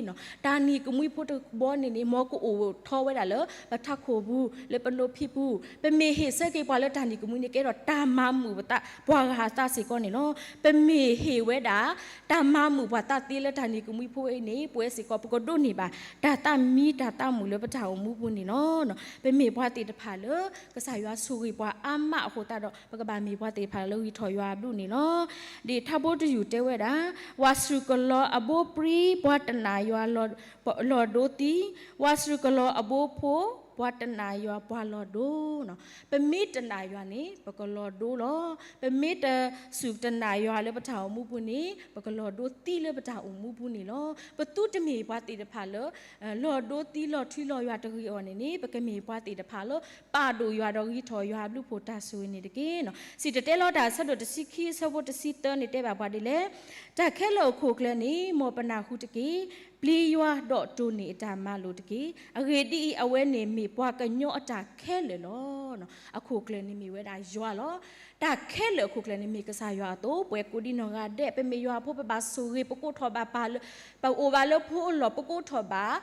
နော်. တၢ်နံၤကမှံဖိတဘီန့ၣ်န့ၣ် မ်ကအိၣ်ထီၣ်ဝဲဒၣ်လၢ ပထးခိၣ်ပူၤ လၢပနိဖံးပူၤ, ပမ့ၢ်ဟ့ၣ်ဆၢက့ၤပှၤလၢတၢ်နံၤကမှံန့ၣ် ကဲထီၣ်တၢ်မၤမုာ်ပသး ပှၤဂၤအသးစ့ၢ်ကီးန့ၣ်လီၤ. ပမ့ၢ်ဟ့ၣ်ဝဲဒၣ် တၢ်မၤမုာ်ပှၤသးသ့လၢတၢ်နံၤကမှံဖိအံၤန့ၣ် ပဝဲစ့ၢ်ကီး ပကဒိးန့ၢ်ဘၣ် တၢ်သးမံတၢ်သးမုာ်လၢပတၢ်အိၣ်မူပူၤန့ၣ်လီၤ. ပမ့ၢ်ပှၤသ့ၣ်တဖၣ်လၢ ကစၢ်ယွၤဆိၣ်ဂ့ၤပှၤအါမးအဃိသတးဒီး ပကဘၣ်မ့ၢ်ပှၤသ့ၣ်တဖၣ်လၢဂံၢ်ထီၣ်ယွၤအဘျုးန့ၣ်လီၤ. ဒီးထါဖိတယုၢ်တဲဝဲဒၣ် ဝၤစူၤကလီအဘိပြံ ပှၤတနာ်ယွၤလီၤဒိသံ, ဝၤစူၤကလီအဘိဖိ ပှၤတနာ်ယွၤပှၤလီၤဒိ. ပမ့ၢ်တနာ်ယွၤန့ၣ် ပကလီၤဒိလီၤ. ပမ့ၢ်တစူၢ်တနာ်ယွၤလၢပတၢ်အိၣ်မူပူၤန့ၣ် ပကလီၤဒိသံလၢပတၢ်အိၣ်မူပူၤန့ၣ်လီၤ. ပသုတမ့ၢ်ပှၤသ့ၣ်တဖၣ်လၢ လီၤဒိသံလီၤထွံလီၤယွၤတဂ့ၤအီၤန့ၣ်န့ၣ် ပကမ့ၢ်ပှၤသ့ၣ်တဖၣ်လၢ ပာ်ဒိၣ်ယွၤဒီးဂံၢ်ထီၣ်ယွၤအဘျုးအဖှိၣ်တၢ်ဆိၣ်ဂ့ၤန့ၣ်တက့ၢ်. စံၣ်တဲၤတဲလီၤတၢ်အဆၢဒိၣ်တဆံခံအဆၢဖိတဆံသၢန့ၣ်တဲဘၣ်ပှၤဒ်လဲၣ်, တၢ်ခဲလၢာ်အခိၣ်အကျၢၤန့ၣ် မ်ပနၢ်ဟူတက့ၢ်. ပျံၤယွၤဒီးတိၢ်န့ၢ်အတၢ်မၤလိာ်တက့ၢ်. အဂ့ၢ်ဒ်အံၤ, အဝဲန့ၣ်မ့ၢ်ပှၤကညီအတၢ်ခဲလၢာ်လီၤ. အခိၣ်အကျၢၤန့ၣ်မ့ၢ်ဝဲဒၣ်ယွၤလီၤ. တၢ်ခဲလၢာ်အခိၣ်အကျၢၤန့ၣ်မ့ၢ်ကစၢ်ယွၤအသိး ပှၤကိးဒံနီၢ်ဂၤဒဲး ပမ့ၢ်ယွၤအဖိ ပဘၣ်ဆိၣ်ဂ့ၤ ပကိးထီၣ်ဘၣ်ပၢ်လၢ ပအိၣ်ဘၣ်လၢဖိအလီၢ် ပကိးထီၣ်ဘၣ်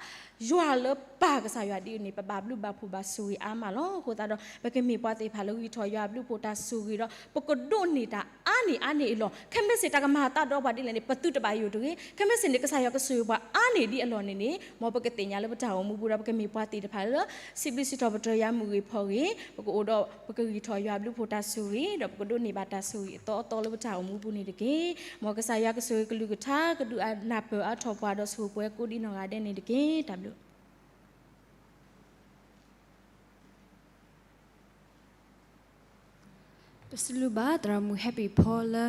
ယွၤလၢပၢ်ကစၢ်ယွၤဒ်အံၤန့ၣ် ပဘၣ်ဘျုးဘၣ်ဖှိၣ်ဘၣ်ဆိၣ်ဂ့ၤအါမးလီၤ. အဃိသတးဒီး ပကမ့ၢ်ပှၤသ့ၣ်တဖၣ်လၢဂံၢ်ထီၣ်ယွၤအဘျုးအဖှိၣ်တၢ်ဆိၣ်ဂ့ၤဒီး ပကဒိးန့ၢ်တၢ်အါန့ၢ်အါန့ၢ်အလီၢ် ခဲမုၢ်ဆ့ၣ်တၢ်ကမၤအသးဒီးပှၤဒ်လဲၣ်န့ၣ် ပသုတဘၣ်ယိၣ်တဂ့ၤ. ခဲမုၢ်ဆ့ၣ်န့ၣ် ကစၢ်ယွၤကဆိၣ်ဂ့ၤပှၤအါန့ၢ်ဒ်အလီၢ်န့ၣ်န့ၣ် မ်ပကသ့ၣ်ညါလၢပတၢ်အိၣ်မူပူၤဒီး ပကမ့ၢ်ပှၤသ့ၣ်တဖၣ်လၢ စံးဘျုးစံးထီၣ်ပတြၢၤယွၤမုၢ်ဂ့ၤဖီဂ့ၤ, ပကအိၣ်ဒီး ပကဂံၢ်ထီၣ်ယွၤအဘျုးအဖှိၣ်တၢ်ဆိၣ်ဂ့ၤ ဒီးပကဒိးန့ၢ်ဘၣ်တၢ်ဆိၣ်ဂ့ၤအသီအသီလၢပတၢ်အိၣ်မူပူၤန့ၣ်တက့ၢ်. မ်ကစၢ်ယွၤကဆိၣ်ဂ့ၤကလုၢ်ကထါ ကဒုးနၢ်ပၢၢ်အါထီၣ်ပှၤဒီးဆိၣ်ဂ့ၤပှၤကိးဒံနီၢ်ဂၤဒဲးန့ၣ်တက့ၢ်. တၢ်ဘျုး ပစံးဘျုးဘၣ်သရၣ်မုၣ် Happy Paul လၢ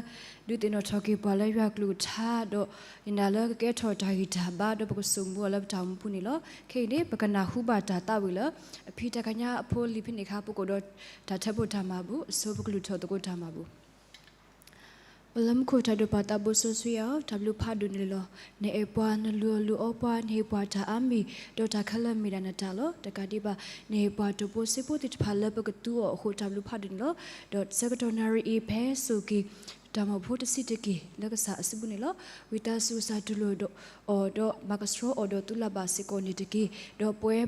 ဒုးသ့ၣ်နီၣ်ထီၣ်က့ၤပှၤလၢယွၤကလုၢ်ကထါဒီး ယနာ်လၢကကဲထီၣ်တၢ်ဂံၢ်တၢ်ဘါဒီးပကစိာ်မူအီၤလၢပတၢ်အိၣ်မူပူၤန့ၣ်လီၤ. ခဲအံၤန့ၣ် ပကနၢ်ဟူဘၣ်တၢ်သးဝံၣ်လၢ အဖံတၢ်ကညးအဖိလံာ်ဖဲန့ၣ်အခါ ပကအိၣ်ဒီးတၢ်ထၢဖှိၣ်တၢ်မၤဘူၣ် အဆိပကလုၢ်ထီၣ်သကိးတၢ်မၤဘူၣ် အိၣ်လၢမူခိၣ်တၢ်ဒိၣ်ပှၤသးဘိစီဆှံယွၤဧၢ, တၢ်ဘျုးဖးဒိၣ်န့ၣ်လီၤ. နအဲၣ်ပှၤ, နလုၢ်အီၣ်လုၢ်အီပှၤ, နဟ့ၣ်ပှၤတၢ်အါမံၤ, ဒီးတၢ်ခဲလၢာ်မ့ၢ်ဒၣ်နတၢ်လီၤ. တကးဒံးဘၣ် နဟ့ၣ်ပှၤတိာ်ဖိစ့ဖိသ့ၣ်တဖၣ်လၢပကသူအီၤအဃိ တၢ်ဘျုးဖးဒိၣ်န့ၣ်လီၤ. ဒီးဆၢကတီၢ်နၣ်ရံၣ်အံၤ ဖဲစိာ်က့ၤ တၢ်မၢဖိတဆံးတက့ၢ် လၢကစၢ်အစုပူၤန့ၣ်လီၤ. ဝံသးစူၤကစၢ်တူၢ်လိာ်ဒီးအီၤဒီးမၤကဆှီအီၤဒီးသူၣ်လၢ်ဘၣ်စ့ၢ်ကီးန့ၣ်တက့ၢ်. ဒီးပဝဲ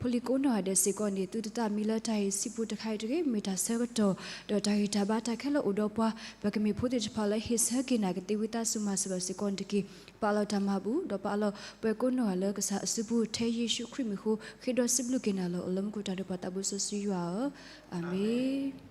ဖိလံၤကိးနီၢ်ဂၤဒဲးစ့ၢ်ကီးန့ၣ် သုတသးမံလၢတၢ်အံၤဆံးပူၤတခါအံၤတဂ့ၤ, မ့ၢ်တၢ်ဆၢကတီၢ် ဒီးတၢ်ဂံၢ်တၢ်ဘါတၢ်ခဲလၢာ်အိၣ်ဒီးပှၤ, ပကမ့ၢ်ဖိသ့ၣ်တဖၣ်လၢဟ့ၣ်ဆၢက့ၤနၤကသ့ ဝံသးစူၤမၤစၢၤဘၣ်စ့ၢ်ကီးန့ၣ်တက့ၢ်. ပာ်လီၤတၢ်မၤဘူၣ် ဒီးပာ်လီၤပဝဲကိးနီၢ်ဂၤလၢကစၢ်အစုပူၤ ထဲယ့ၣ်ၡူးခရံာ်မံၤအဃိ ဃ့ဒီးစံးဘျုးက့ၤနၤလီၤ. အိၣ်လၢမူခိၣ်တၢ်ဒိၣ်ပှၤသးဘိစီဆှံယွၤဧၢ, အၤမ့ၣ်.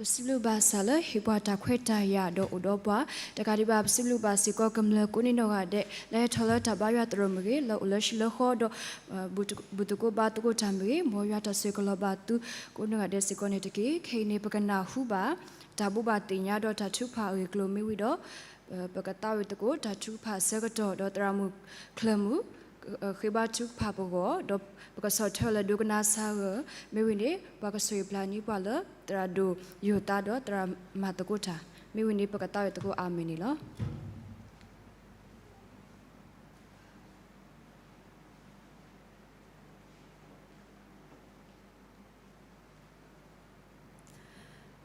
ပစံးဘျုးဘၣ်ဆၣ်လၢဟ့ၣ်ပှၤတၢ်ခွဲးတၢ်ယာ်ဒီးအိၣ်ဒီးပှၤ, တကးဒံးဘၣ် ပစံးဘျုးဘၣ်စ့ၢ်ကီးကမျၢၢ်ကိးနံၤနီၢ်ဂၤဒဲး လၢဟဲထီၣ်လၢတၢ်ဘါယွၤသရိာ်မ့ၢ်ဂ့ၤ, လၢအိၣ်လၢဟံၣ်လၢဃီဒီး ဘူၣ်သကိးဘါသကိးတၢ်မ့ၢ်ဂ့ၤ, မ်ယွၤတၢ်ဆိၣ်ဂ့ၤကလီၤဘၣ်သုကိးနီၢ်ဂၤဒဲးစ့ၢ်ကီးန့ၣ်တက့ၢ်. ခဲအံၤန့ၣ် ပကနၢ်ဟူဘၣ် တၢ်ဘိးဘၣ်သ့ၣ်ညါဒီးတၢ်ထုကဖၣ်အဂ့ၢ်အကျိၤမ့ၢ်ဝံၤဒီး ပကသးဝံၣ်သကိးတၢ်ထုကဖၣ်ဆၢကတီၢ် ဒီးသရၣ်မုၣ်ချၢၣ်မုၣ် ဃ့ဘါထုကဖၣ်ပဂီၢ်, ဒီးပကဆီၣ်ထွဲလၢဒိကနၣ်စှၤဂၢၢ်, မ့ၢ်ဝံၤန့ၣ် ပှၤကဆိၣ်ဂ့ၤပျၢ်န့ၢ်ပှၤလၢသရၣ်ဒိၣ်ယိာ်သးဒီးသရၣ်မၤသကိးတၢ်, မ့ၢ်ဝံၤန့ၣ် ပကသးဝံၣ်သကိးအၤမ့ၣ်န့ၣ်လီၤ.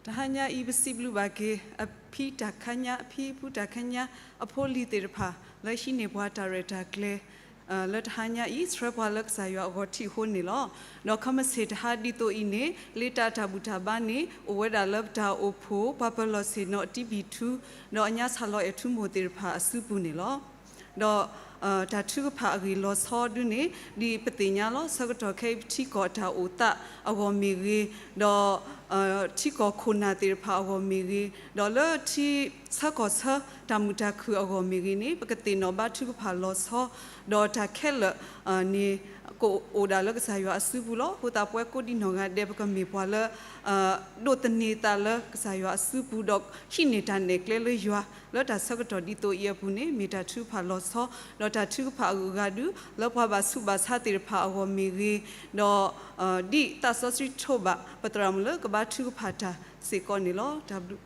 တဟါညါအံၤ ပစံးဘျုးဘၣ်က့ၤ အဖံတၢ်ခါညါ, အဖံအဖုတၢ်ခါညါ, အဖိအလံၤသ့ၣ်တဖၣ် လၢဟံးန့ၢ်ပှၤတၢ်ရဲၣ်တၢ်ကျဲၤ လၢတဟါညါအံၤ ဆှၢပှၤလၢကစၢ်ယွၤအဂီၢ်ထံးအဃိန့ၣ်လီၤ. ဒီးခဲမုၢ်ဆ့ၣ်တဟါဒ်သိးအံၤန့ၣ် လ့တၢ်တၢ်ဘူၣ်တၢ်ဘါန့ၣ် အိၣ်ဝဲဒၣ်လၢပတၢ်အိၣ်ဖှိၣ် ပှၤပၢၤလီၢ်ဆ့ၣ်နီၤ တံဘံၣ်ထူ ဒီးအညါဆၣ်လီၤအဲၣ်ထူမိၢ်သ့ၣ်တဖၣ်အစုပူၤန့ၣ်လီၤ. ဒီး တၢ်ထုကဖၣ်အဂ့ၢ်လီၤဆီဒုန့ၣ် ဒ်ပသ့ၣ်ညါလီၤ. ဆၢကတီၢ်ခဲအံၤ ပထံကီၢ်တၢ်အိၣ်သးအဂီၢ်မ့ၢ်ဂ့ၤ, ဒီး ထံကီၢ်ခိၣ်နၢ်သ့ၣ်တဖၣ်အဂီၢ်မ့ၢ်ဂ့ၤ, ဒီးလၢထံဆၢကီၢ်ဆၢ တၢ်မုာ်တၢ်ခုၣ်အဂီၢ်မ့ၢ်ဂ့ၤန့ၣ် ပကသ့ၣ်နီၣ်ဘါထုကဖၣ်လီၤဆီ, ဒီးတၢ်ခဲလၢာ်န့ၣ် ကအိၣ်ဒၣ်လၢကစၢ်ယွၤအစုပူၤလီၤ. အဃိသတး ပဝဲကိးဒံနီၢ်ဂၤဒဲး ပကမ့ၢ်ပှၤလၢ ဒိးသန့ၤသးလၢကစၢ်ယွၤအစုပူၤ ဒီးဟံးန့ၢ်တၢ်နဲၣ်ကျဲလၢယွၤ လၢတၢ်ဆၢကတီၢ်ဒ်သိးအံၤအပူၤန့ၣ် မ့ၢ်တၢ်ထုကဖၣ်လီၤဆီ, ဒီးတၢ်ထုကဖၣ်အဂုၤအဂၤဒု လၢပှၤဘၣ်ဆူးဘၣ်ဆါသ့ၣ်တဖၣ်အဂီၢ်မ့ၢ်ဂ့ၤ, ဒီး ဒ်သးစီဆှံထိးဘၣ် ပသရၣ်မုၣ်လၢကဘါထုကဖၣ်တၢ်စ့ၢ်ကီးန့ၣ်လီၤ. တၢ်ဘျုး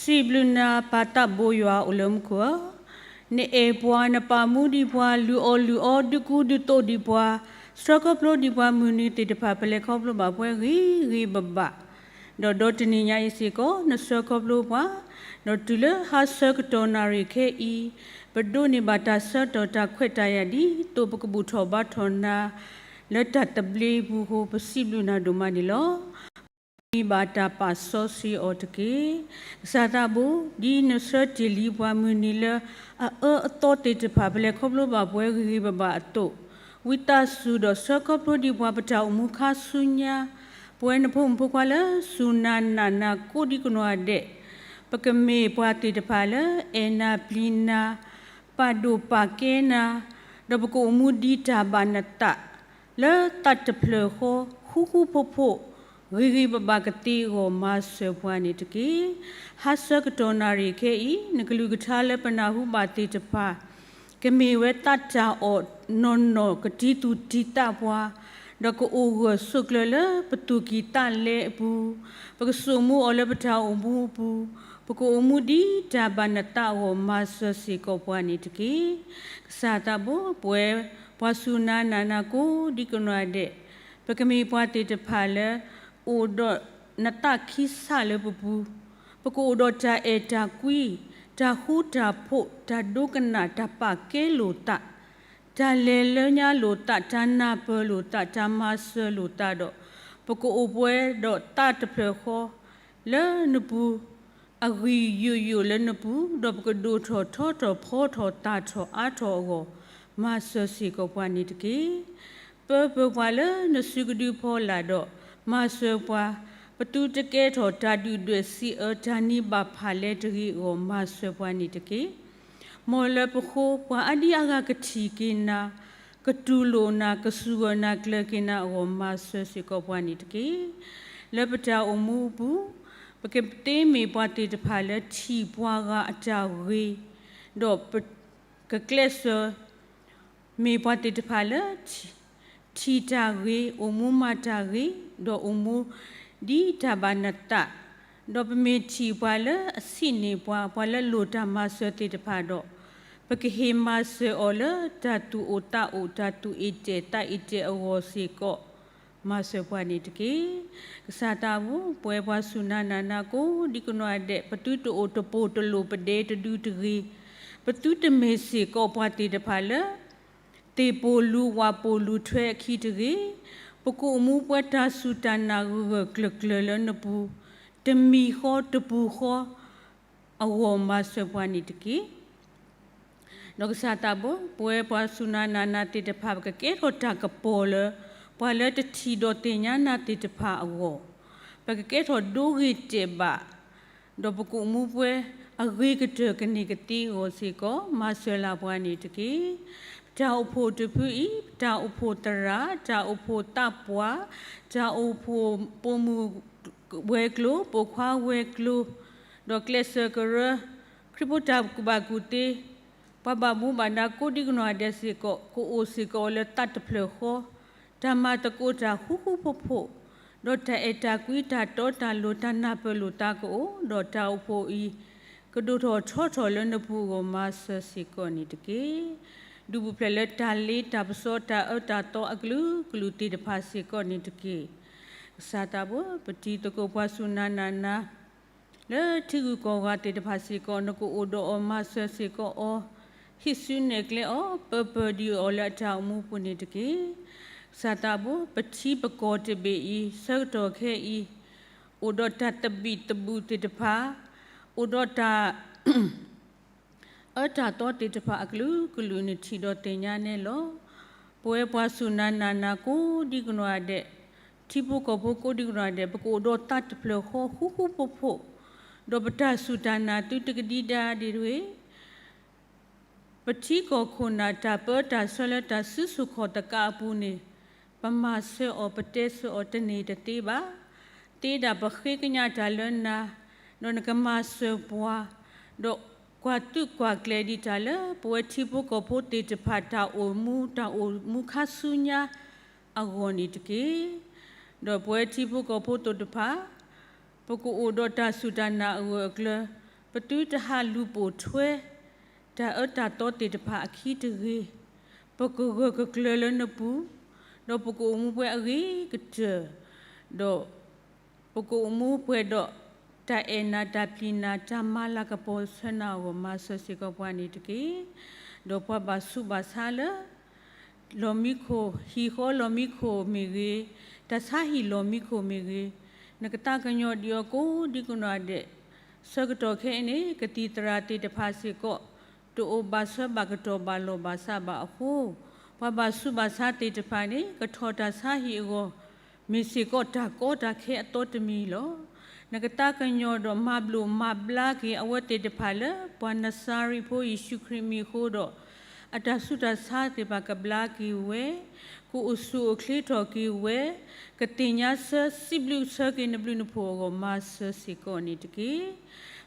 စံးဘျုးနၤပၢ်သးဘိယွၤအိၣ်လၢမူခိၣ်ဧၢ, နအဲၣ်ပှၤ နပာ်မူဒံးပှၤ လုၢ်အီၣ်လုၢ်အီ ဒုးကူဒုးသိးဒံးပှၤ, ဆှၢခီဖျိဒံးပှၤမုၢ်နံၤသ့ၣ်တဖၣ် ပလဲၤခီဖျိဘၣ်ပှၤဂ့ၤဂ့ၤဘၣ်ဘၣ်, ဒီးဒီတနံၤညါအံၤစ့ၢ်ကီး နဆှၢခီဖျိပှၤ, ဒီးတုၤလၢဟါဆၢကတီၢ်နၣ်ရံၣ်ခဲအံၤ ပဒိးန့ၢ်ဘၣ်တၢ်ဆၢကတီၢ်တၢ်ခွဲးတၢ်ယာ်ဒ်သိးပကဘူၣ်ထီၣ်ဘါထီၣ်နၤ လၢတၢ်သဘျ့ပူၤအဃိ ပစံးဘျုးနၤဒိၣ်မးန့ၣ်လီၤ. မ့ၢ်ဘၣ်တၢ်ပာ်စီဆှံအီၤတက့ၢ်. ကစၢ်သးဘိ ဒ်နဆှၢတ့ၢ်လံပှၤမုၢ်နံၤလၢအအၢအသီသ့ၣ်တဖၣ် ပလဲၤခီဖျိဘၣ်ပှၤဂ့ၤဂ့ၤဘၣ်ဘၣ်အသိး, ဝံသးစူၤဒီးဆှၢခီဖျိဒံးပှၤ ပတၢ်အိၣ်မူခါဆူညါ, ပဝဲနဖိမုၣ်ဖိခွါလၢစူၢ်နၤနာ်နၤကိးဒံကနီၢ်ဒဲး, ပကမ့ၢ်ပှၤသ့ၣ်တဖၣ်လၢ အဲၣ်နၤပျံၤနၤ, ပာ်ဒိၣ်ပာ်ကဲနၤ, ဒီးပကအိၣ်မူဒံးတၢ်ဘၣ်နသး လၢသးတဖျၢၣ်ဃီ ဃူဃူဖိးဖိး ဂ့ၤဂ့ၤဘၣ်ဘၣ်ကသ့အဂီၢ် မၤစၢၤပှၤန့ၣ်တက့ၢ်. ဟါဆၢကတီၢ်နၣ်ရံၣ်ခဲအံၤ နကလုၢ်ကထါလၢပနၢ်ဟူဘၣ်သ့ၣ်တဖၣ် ကမ့ၢ်ဝဲသးတၢ်အီၣ်နီၢ်နီၢ် ကတံၤသူၣ်တံၤသးပှၤ, ဒီးကအိၣ်ဂၢၢ်ဆိးကျၢၤလၢပသူၣ်ကံၢ်သးလဲအပူၤ, ပကစိာ်မူအီၤလၢပတၢ်အိၣ်မူအပူၤ, ပကအိၣ်မူဒ်တၢ်ဘၣ်နသးအဂီၢ် မၤစၢၤစ့ၢ်ကီးပှၤန့ၣ်တက့ၢ်. ကစၢ်သးဘိ ပဝဲ ပှၤစူၢ်နၤနာ်နၤကိးဒံကနီၢ်ဒဲး, ပကမ့ၢ်ပှၤသ့ၣ်တဖၣ်လၢ အိၣ်ဒီးနသးခံဆးလၢပပူၤ, ပကအိၣ်ဒီးတၢ်အဲၣ်တၢ်ကွံ, တၢ်ဃူတၢ်ဖိး, တၢ်ဒိကနၣ်, တၢ်ပာ်ကဲလိာ်သး, တၢ်လဲၤလၢညါလိာ်သး, တၢ်နၢ်ပၢၢ်လိာ်သး, တၢ်မၤစၢၤလိာ်သးဒီး, ပကအိၣ်ပှဲၤဒီးသးတဖျၢၣ်ဃီ လၢနပူၤ, အဂံၢ်ယိာ်ယိာ်လၢနပူၤ, ဒီးပကဒိၣ်ထီၣ်ထီထီၣ်ဖီထီၣ်သၣ်ထီၣ်အါထီၣ်အဂီၢ်, မၤစၢၤစ့ၢ်ကီးပှၤန့ၣ်တက့ၢ်. ပၢပၢပှၤလၢနစုကဒုဖီလာ်ဒီး, မၤစၢၤပှၤ, ပသုတကဲထီၣ်တၢ်ဒုၣ်ဒွဲၣ်စံးအၢ တၢ်နံၤဘၣ်ဖၣ်လဲတဂ့ၤအဂီၢ် မၤစၢၤပှၤန့ၣ်တက့ၢ်. မ်လၢပဃိ ပှၤအါဒံအါဂၤကထံၣ်က့ၤနၤ, ကတူၢ်လိာ်နၤ, ကစူၢ်ဂၢၢ်နၤကျၢၤက့ၤနၤအဂီၢ် မၤစၢၤစ့ၢ်ကီးပှၤန့ၣ်တက့ၢ်. လၢပတၢ်အိၣ်မူအပူၤ, ပကသ့မ့ၢ်ပှၤသ့ၣ်တဖၣ်လၢထံၣ်ပှၤဂၤအတၢ်ဂ့ၤ, ဒီးပကကျဲးစၢး မ့ၢ်ပှၤသ့ၣ်တဖၣ်လၢ ထံၣ်တၢ်ဂ့ၤ, အိၣ်မူမၤတၢ်ဂ့ၤ, ဒီးအိၣ်မူဒ်တၢ်ဘၣ်နသး, ဒီးပမ့ၢ်ထံၣ်ပှၤလၢအဆံးန့ၢ်ပှၤ, ပှၤလၢလိၣ်တၢ်မၤစၢၤသ့ၣ်တဖၣ်ဒီး, ပကဟ့ၣ်မၤစၢၤအီၤလၢတၢ်သူၣ်အိၣ်သးအိၣ်, တၢ်သူၣ်အ့ၣ်တဲာ်သးအ့ၣ်တဲာ်အဂီၢ်စ့ၢ်ကီး မၤစၢၤပှၤန့ၣ်တက့ၢ်. ကစၢ်သးဘိ, ပဝဲပှၤစူၢ်နၤနာ်နၤကိးဒံကနီၢ်ဒဲး, ပသုတအိၣ်တပူၤတလိၤပဒဲတဒုတဂ့ၤ, ပသုတမ့ၢ်စ့ၢ်ကီးပှၤသ့ၣ်တဖၣ်လၢ သ့ၣ်ပိာ်လူၤဝၣ်ပိာ်လူၤထွဲအခံတဂ့ၤ, ပကအိၣ်မူပှဲၤတၢ်စူၢ်တၢ်နာ်ဂၢၢ်ဂၢၢ်ကျၢၤကျၢၤလၢနပူၤ, တမံၤဃီတပူၤဃီ အဂီၢ်မၤစၢၤပှၤန့ၣ်တက့ၢ်. ဒီးကစၢ်သးဘိ, ပဝဲပှၤစူၢ်နၤနာ်နၤသ့ၣ်တဖၣ် ပကကဲထီၣ်တၢ်ကပီၤလၢ ပှၤလၢတထံၣ်ဒီးသ့ၣ်ညါနၤသ့ၣ်တဖၣ်အဂီၢ်, ပကကဲထီၣ်ဒိဂ့ၤတဲာ်ဘၣ်, ဒီးပကအိၣ်မူပှဲၤအဂ့ၤကတၢၢ်ကန့ၢ်ကသ့အဂီၢ်စ့ၢ်ကီး မၤစၢၤလၢပှၤန့ၣ်တက့ၢ်. ပတၢ်အိၣ်ဖှိၣ်တဖုအံၤ, ပတၢ်အိၣ်ဖှိၣ်သရၣ်, တၢ်အိၣ်ဖှိၣ်သးပှၢ်, တၢ်အိၣ်ဖှိၣ်ပိာ်မုၣ်ဝဲၤကျိၤ, ပိာ်ခွါဝဲၤကျိၤ, ဒီးကျဲးစၢးကရၢ, ခရံာ်ဖိတၢ်ကူၣ်ဘၣ်ကူၣ်သ့, ပှၤဘၣ်မူဘၣ်ဒါကိးဒံကနီၢ်ဒဲးစ့ၢ်ကီး ကအိၣ်စ့ၢ်ကီးလၢသးတဖျၢၣ်ဃီ, တၢ်မၤသကိးတၢ်ဃူဃူဖိးဖိး, ဒီးတၢ်အဲၣ်တၢ်ကွံ တၢ်တီတၢ်လိၤ တၢ်နၢ်ပၢၢ်လိာ်သးကအိၣ်, ဒီးတၢ်အိၣ်ဖှိၣ်အံၤ ကဒိၣ်ထီၣ်ထီထီၣ်လၢနပူၤအဂီၢ် မၤစၢၤစ့ၢ်ကီးန့ၣ်တက့ၢ်. ဒူပူၤဖျဲးလၢတၢ်လ့တၢ်ပစီ တၢ်အၢတၢ်သီအကလုာ်ကလုာ်သ့ၣ်တဖၣ်စ့ၢ်ကီးန့ၣ်တက့ၢ်. ကစၢ်သးဘိ, ပတံၤသကိးပှၤစူၢ်နၤနာ်နၤ လၢထံဂုၤကီၢ်ဂၤသ့ၣ်တဖၣ်စ့ၢ်ကီး နကအိၣ်ဒီးအီၤမၤစၢၤစ့ၢ်ကီးအီၤ, ဟံးစုနဲၣ်ကျဲအီၤ ပၢၢ်ပၢၢ်ဒံးအီၤလၢအတၢ်အိၣ်မူပူၤန့ၣ်တက့ၢ်. ကစၢ်သးဘိ, ပထံပကီၢ်တဘ့ၣ်အံၤ ဆၢကတီၢ်ခဲအံၤ အိၣ်ဒီးတၢ်သဘံၣ်သဘုၣ်သ့ၣ်တဖၣ်, အိၣ်ဒီးတၢ် အၢတၢ်သီသ့ၣ်တဖၣ်အကလုာ်ကလုာ်န့ၣ် ထံၣ်ဒီးသ့ၣ်ညါန့ၣ်လီၤ. ပဝဲပှၤစူၢ်နၤနာ်နၤကိးဒံကနီၢ်ဒဲး, ထံဖိကီၢ်ဖိကိးဒံကနီၢ်ဒဲး, ပကအိၣ်ဒီးသးတဖျၢၣ်ဃီဃူဃူဖိးဖိး, ဒီးပတၢ်စူၢ်တၢ်နာ်သုတကဒံဒါဒ်တဂ့ၤ ပထံကီၢ်ခိၣ်နၢ်တၢ်ပၢတၢ်ဆှၢလၢတၢ်စုဆူၣ်ခီၣ်သကးအပူၤန့ၣ်, ပမၤဆှၢအီၤပတဲဆှၢအီၤတန့ၢ်တသ့ဘၣ်. သ့ဒၣ်ပဃ့ကညးတၢ်လၢနၤ, ဒီးနကမၤစၢၤပှၤ, ဒီးကွၢ်သုးကွၢ်ကျဲၤဒံးတၢ်လၢ ပဝဲထံဖိကီၢ်ဖိသ့ၣ်တဖၣ်တၢ်အိၣ်မူ တၢ်အိၣ်မူခါဆူညါအဂီၢ်န့ၣ်တက့ၢ်. ဒီးပဝဲထံဖိကီၢ်ဖိသ့ၣ်တဖၣ် ပကအိၣ်ဒီးတၢ်စူၢ်တၢ်နာ်အဂၢၢ်အကျၢၤ, ပသုတဟးလူၤပိာ်ထွဲ တၢ်အၢတၢ်သီသ့ၣ်တဖၣ်အခံတဂ့ၤ, ပကဂၢၢ်ကကျၢၤလၢနပူၤ, ဒီးပကအိၣ်မူပှဲၤအဂ့ၤကတၢၢ်, ဒီးပကအိၣ်မူပှဲၤဒီးတၢ်အဲၣ်နၤ တၢ်ပျံၤနၤ တၢ်မၤလၤကပီၤဆှၢနၤအဂီၢ် မၤစၢၤစ့ၢ်ကီးပှၤန့ၣ်တက့ၢ်. ဒီးပှၤဘၣ်ဆူးဘၣ်ဆါလၢ လီၢ်မံခိၣ်, ဟံၣ်ဃီလီၢ်မံခိၣ်မ့ၢ်ဂ့ၤ, တၢ်ဆါဟံၣ်လီၢ်မံခိၣ်မ့ၢ်ဂ့ၤ, နကသးကညီၤဒံးအီၤကိးဒံကနီၢ်ဒဲး, ဆၢကတီၢ်ခဲအံၤန့ၣ် ကသံၣ်သရၣ်သ့ၣ်တဖၣ်စ့ၢ်ကီး တအိၣ်ဘၣ်ဆၢဘၣ်ကတီၢ်ဘၣ်လီၢ်ဘၣ်စးဘၣ်အဃိ, ပှၤဘၣ်ဆူးဘၣ်ဆါသ့ၣ်တဖၣ်န့ၣ် ကထီၣ်တၢ်ဆါဟံၣ်အဂီၢ် မ့ၢ်စ့ၢ်ကီးတၢ်ကီတၢ်ခဲအသီတမံၤလီၤ. နကသးကညီၤဒီးမၤဘျိးမၤဘျါက့ၤအဝဲသ့ၣ်တဖၣ်လၢ ပှၤနစၤရ့းဖိယ့ၣ်ၡူးခရံာ်မံၤအဃိဒီး, အတၢ်ဆူးတၢ်ဆါသ့ၣ်တဖၣ်ကဘျါက့ၤဝဲ, ကအိၣ်ဆူၣ်အိၣ်ချ့ထီၣ်က့ၤဝဲ, ကသ့ၣ်ညါဆၢစံးဘျုးဆၢက့ၤနဘျုးနဖှိၣ်အဂီၢ် မၤစၢၤစ့ၢ်ကီးန့ၣ်တက့ၢ်.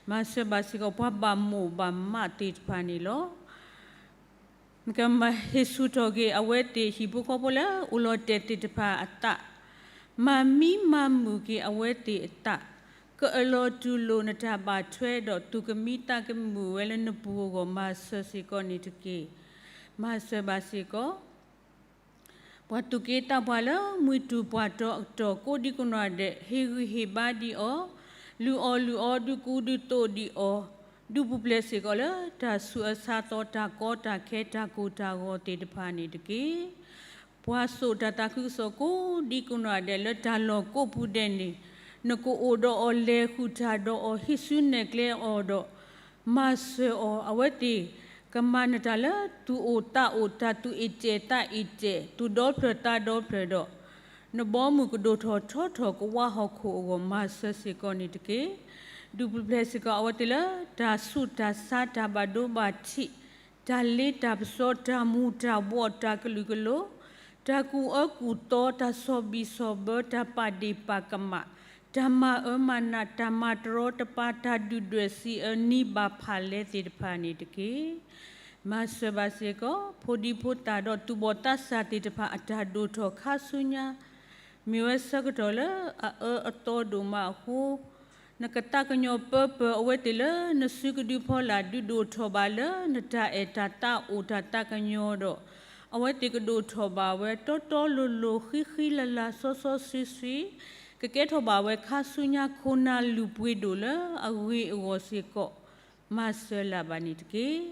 မၤစၢၤဘၣ်စ့ၢ်ကီးပှၤဘၣ်မိၢ်ဘၣ်မးသ့ၣ်တဖၣ်န့ၣ်လီၤ. နကမၤဟ့ၣ်ဆူၣ်ထီၣ်က့ၤအဝဲသ့ၣ်ဟံၣ်ဖိဃီဖိလၢအိၣ်လီၤတဲာ်သ့ၣ်တဖၣ်အသး, မၤမံမၤမုာ်က့ၤအဝဲသ့ၣ်အသး, ကအၢၣ်လီၤတူၢ်လိာ်နတၢ်ဘၣ်ထွဲဒီး သူၣ်ကမံသးကမုာ်ဝဲလၢနပူၤအဂီၢ် မၤစၢၤစ့ၢ်ကီးန့ၣ်တက့ၢ်. မၤစၢၤဘၣ်စ့ၢ်ကီး ပှၤသူၣ်က့သးပှၢ်လၢမှံတူၢ်ပှၢ်တီအကတီၢ် ကိးဒံကနီၢ်ဒဲး ဟ့ၣ်ဂံၢ်ဟ့ၣ်ဘါဒံးအီၤ, လုၢ်အီၣ်လုၢ်အီ ဒုးကူဒုးသိးဒံးအီၤ, ဒုးပူၤဖျဲးစ့ၢ်ကီးလၢတၢ်ဆူးအဆါသီ တၢ်ကီတၢ်ခဲ တၢ်ကိၢ်တၢ်ဂီၤသ့ၣ်တဖၣ်န့ၣ်တက့ၢ်. ပှၤစိာ်တၢ်သးခုကစီၣ်ကိးဒံကနီၢ်ဒဲး လၢတၢ်လီၢ်ကိးပူၤဒဲးန့ၣ်, နကအိၣ်ဒီးအီၤ လဲၤဃုာ်တၢ်ဒီးအီၤ ဟံးစုနဲၣ်ကျဲအီၤဒီး မၤစၢၤအီၤ, အဝဲသ့ၣ်ကမၤနတၢ်လၢသူၣ်အိၣ်သးအိၣ် တၢ်သူၣ်အ့ၣ်တဲာ်သးအ့ၣ်တဲာ် သူၣ်ဒီဖျၢၣ်သးဒီဖျၢၣ်ဒီး နဘီမုၢ်ကဒိၣ်ထီၣ်ထီထီၣ် ကဝါဟီၣ်ခိၣ်အဂီၢ် မၤစၢၤစ့ၢ်ကီးန့ၣ်တက့ၢ်. ဒုးပူၤဖျဲးစ့ၢ်ကီးအဝဲသ့ၣ်လၢ တၢ်ဆူးတၢ်ဆါ တၢ်ဘၣ်ဒိဘၣ်ထံး တၢ်လ့တၢ်ပစီ, တၢ်မူၤတၢ်ဘှီး, တၢ်ကလုာ်ကလိၤ, တၢ်ကူၣ်အၢကူၣ်သီ, တၢ်ဆီၣ်ဘံၣ်ဆီၣ်ဘၢ, တၢ်ပာ်ဒ့ၣ်ပာ်ကမၣ်, တၢ်မၤအၢမၤနး, တၢ်မၤတရီတပါ, တၢ်ဒုၣ်ဒွဲၣ်စံးအၢနံဘၣ်ဖၣ်လဲသ့ၣ်တဖၣ်န့ၣ်တက့ၢ်. မၤစၢၤဘၣ်စ့ၢ်ကီး ဖိဒံဖိသၣ်ဒီးသူၣ်ဘီၣ်သးစၢ်သ့ၣ်တဖၣ် အတၢ်ဒိၣ်ထီၣ်ခါဆူညါ မ့ၢ်ဝဲဆၢကတီၢ်လၢအအၢအသီဒိၣ်မးအဃိ, နကသးကညီၤပၢပၢၢ်အဝဲသ့ၣ်လၢနစုကဒုဖီလာ် ဒုးဒိၣ်ထီၣ်ဘၣ်လၢနတၢ်အဲၣ်တၢ်သးအိၣ်တၢ်သးကညီၤဒီး အဝဲသ့ၣ်ကဒိၣ်ထီၣ်ဘၣ်ဝဲတီတီလိၤလိၤ ဃံဃံလၤလၤ စီစီဆှံဆှံ, ကကဲထီၣ်ဘၣ်ဝဲခါဆူညါခိၣ်နၢ်လုၢ်ပှ့ၤဒိၣ်လၢအဂ့ၤအဂီၢ်စ့ၢ်ကီး မၤစၢၤလၢ်ဘၣ်န့ၣ်တက့ၢ်.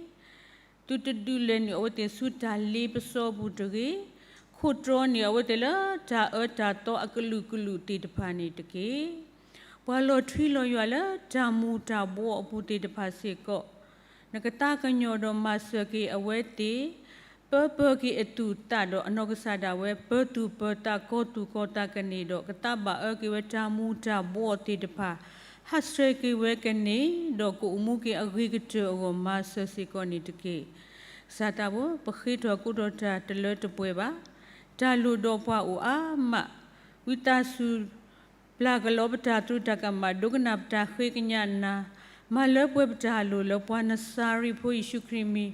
သုတဒုးလဲၤနုာ်အဝဲသ့ၣ်ဆူတၢ်လ့ပစီပူၤတဂ့ၤ, ခိၣ်တြီန့ၢ်အဝဲသ့ၣ်လၢတၢ်အၢတၢ်သီအကလုာ်ကလုာ်သ့ၣ်တဖၣ်န့ၣ်တက့ၢ်. ပှၤလီၤထွံလီၤယွၤလၢတၢ်မူၤတၢ်ဘှီးအပူၤသ့ၣ်တဖၣ်စ့ၢ်ကီး နကသးကညီၤဒီးမၤစၢၤက့ၤအဝဲသ့ၣ် ပၢပၢၢ်က့ၤအသူၣ်သးဒီးအနီၢ်ကစၢ်ဒၣ်ဝဲ ပၢသူၣ်ပၢသးကီၢ်သူၣ်ကီၢ်သးကန့ၢ်ဒီး ကသးဘၣ်အၢက့ၤဝဲတၢ်မူၤတၢ်ဘှီးသ့ၣ်တဖၣ် ဟးဆှဲးက့ၤဝဲကန့ၢ် ဒီးကအိၣ်မူက့ၤအဂ့ၤကတၢၢ်အဂီၢ် မၤစၢၤစ့ၢ်ကီးန့ၣ်တက့ၢ်. ကစၢ်သးဘိ ပဃ့ထီၣ်ကိးထီၣ်တၢ်တလၢတပှဲၤဘၣ်. တၢ်လိၣ်ဒီးပှၤအိၣ်အါမး, ဝံသးစူၤ ပျၢ်ကလီပတၢ်သရူးတၢ်ကမၣ်, ဒိကနၣ်ပတၢ်ဃ့ကညးနၤ, မၤလၢပှဲၤပတၢ်လိၣ်လၢပှၤနစၤရ့းဖိယ့ၣ်ၡူးခရံာ်မံၤ,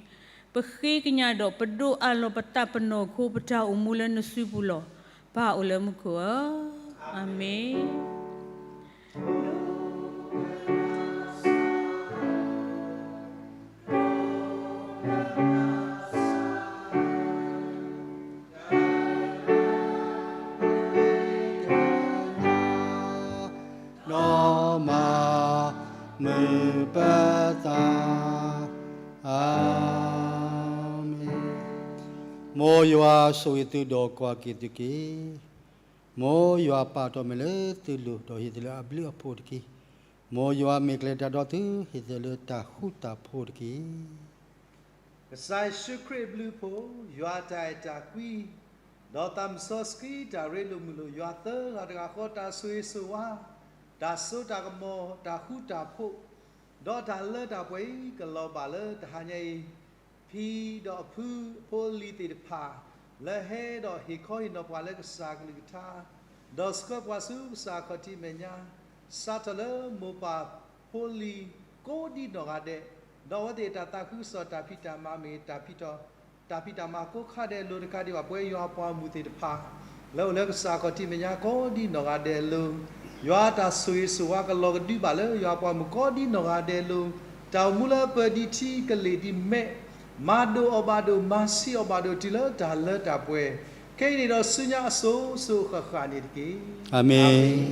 ပဃ့ကညးဒီးပဒိးအးလီၤပသးပနီၣ်ခိ ပတၢ်အိၣ်မူလၢနစုပူၤလီၤ. ပၢ်အိၣ်လၢမူခိၣ်ဧၢ, အၤမ့ၣ်. နီၢ်မၤမုာ်ပသး, အၤမ့ၣ်. မ်ယွၤဆိၣ်ဂ့ၤသုဒီးကွၢ်က့ၤသုတက့ၢ်. မ်ယွၤပာ်ထီၣ်မ့ၢ်လၢသုလိၤ ဒီးဟ့ၣ်သုလၢအဘျုးအဖှိၣ်တက့ၢ်. မ်ယွၤမ့ၢ်ကျဲၤတၢ်ဒီးသု ဟ့ၣ်သုလၢတၢ်ဃူတၢ်ဖိးတက့ၢ်. ကစၢ်ယ့ၣ်ၡူးခရံာ်အဘျုးအဖှိၣ်, ယွၤအတၢ်အဲၣ်တၢ်ကွံ, ဒီးသးစီဆှံတၢ်ရ့လိာ်မုာ်လိာ်, ယွၤသၢဂၤတဂၤဃီ တၢ်ဆိၣ်ဂ့ၤဆိၣ်ဝါ, တၢ်စိတၢ်ကမီၤ, တၢ်ဃူတၢ်ဖိး, ဒီးတၢ်လၢတၢ်ပှဲၤအံၤ ကလီၤဘၣ်လၢတဟါညါအံၤ, ဖံဒီးအဖုအဖိအလံၤသ့ၣ်တဖၣ် လၢဟဲဒီးဟ့ၣ်ခီဟ့ၣ်နီၤပှၤလၢကစၢ်ကလုၢ်ကထါ, ဒီးဆှၢပှၤဆူကစၢ်ခီၣ်ထံးမဲာ်ညါ, စးထီၣ်လၢမိၢ်ပၢ်ဖိလံၤကိးဒံနီၢ်ဂၤဒဲး, ဒီးအဝဲသ့ၣ်တၢ်သးခုကစီၣ်တၢ်ဖံးတၢ်မၤမ့ၢ် တၢ်ဖံးတၢ်မၤကိးခါဒဲးလိၤတကးဒံးဘၣ် ပဝဲယွၤအပှၤဂီၢ်မုၢ်သ့ၣ်တဖၣ် လၢအိၣ်လၢကစၢ်ခီၣ်ထံးမဲာ်ညါကိးဒံနီၢ်ဂၤဒဲးလိၤ, ယွၤတၢ်ဆိၣ်ဂ့ၤဆိၣ်ဝါကလီၤကဒုဘၣ်လၢယွၤအပှၤဂီၢ်မုၢ်ကိးဒံနီၢ်ဂၤဒဲးလိၤ, တၢ်အိၣ်မူလၢပၢၤဒံးထံကလ့ၢ်ဒံးမဲး, မၤဒိၣ်အီၣ်ဘၣ်ဒိၣ် မၤဆံးအီၣ်ဘၣ်ဒိၣ် တုၤလၢတၢ်လၢတၢ်ပှဲၤ, ခဲအံၤန့ၣ်ဒီးဆူညါအစိၤစိၤအဃၣ်ဃၣ်န့ၣ်တက့ၢ်. အၤမ့ၣ်.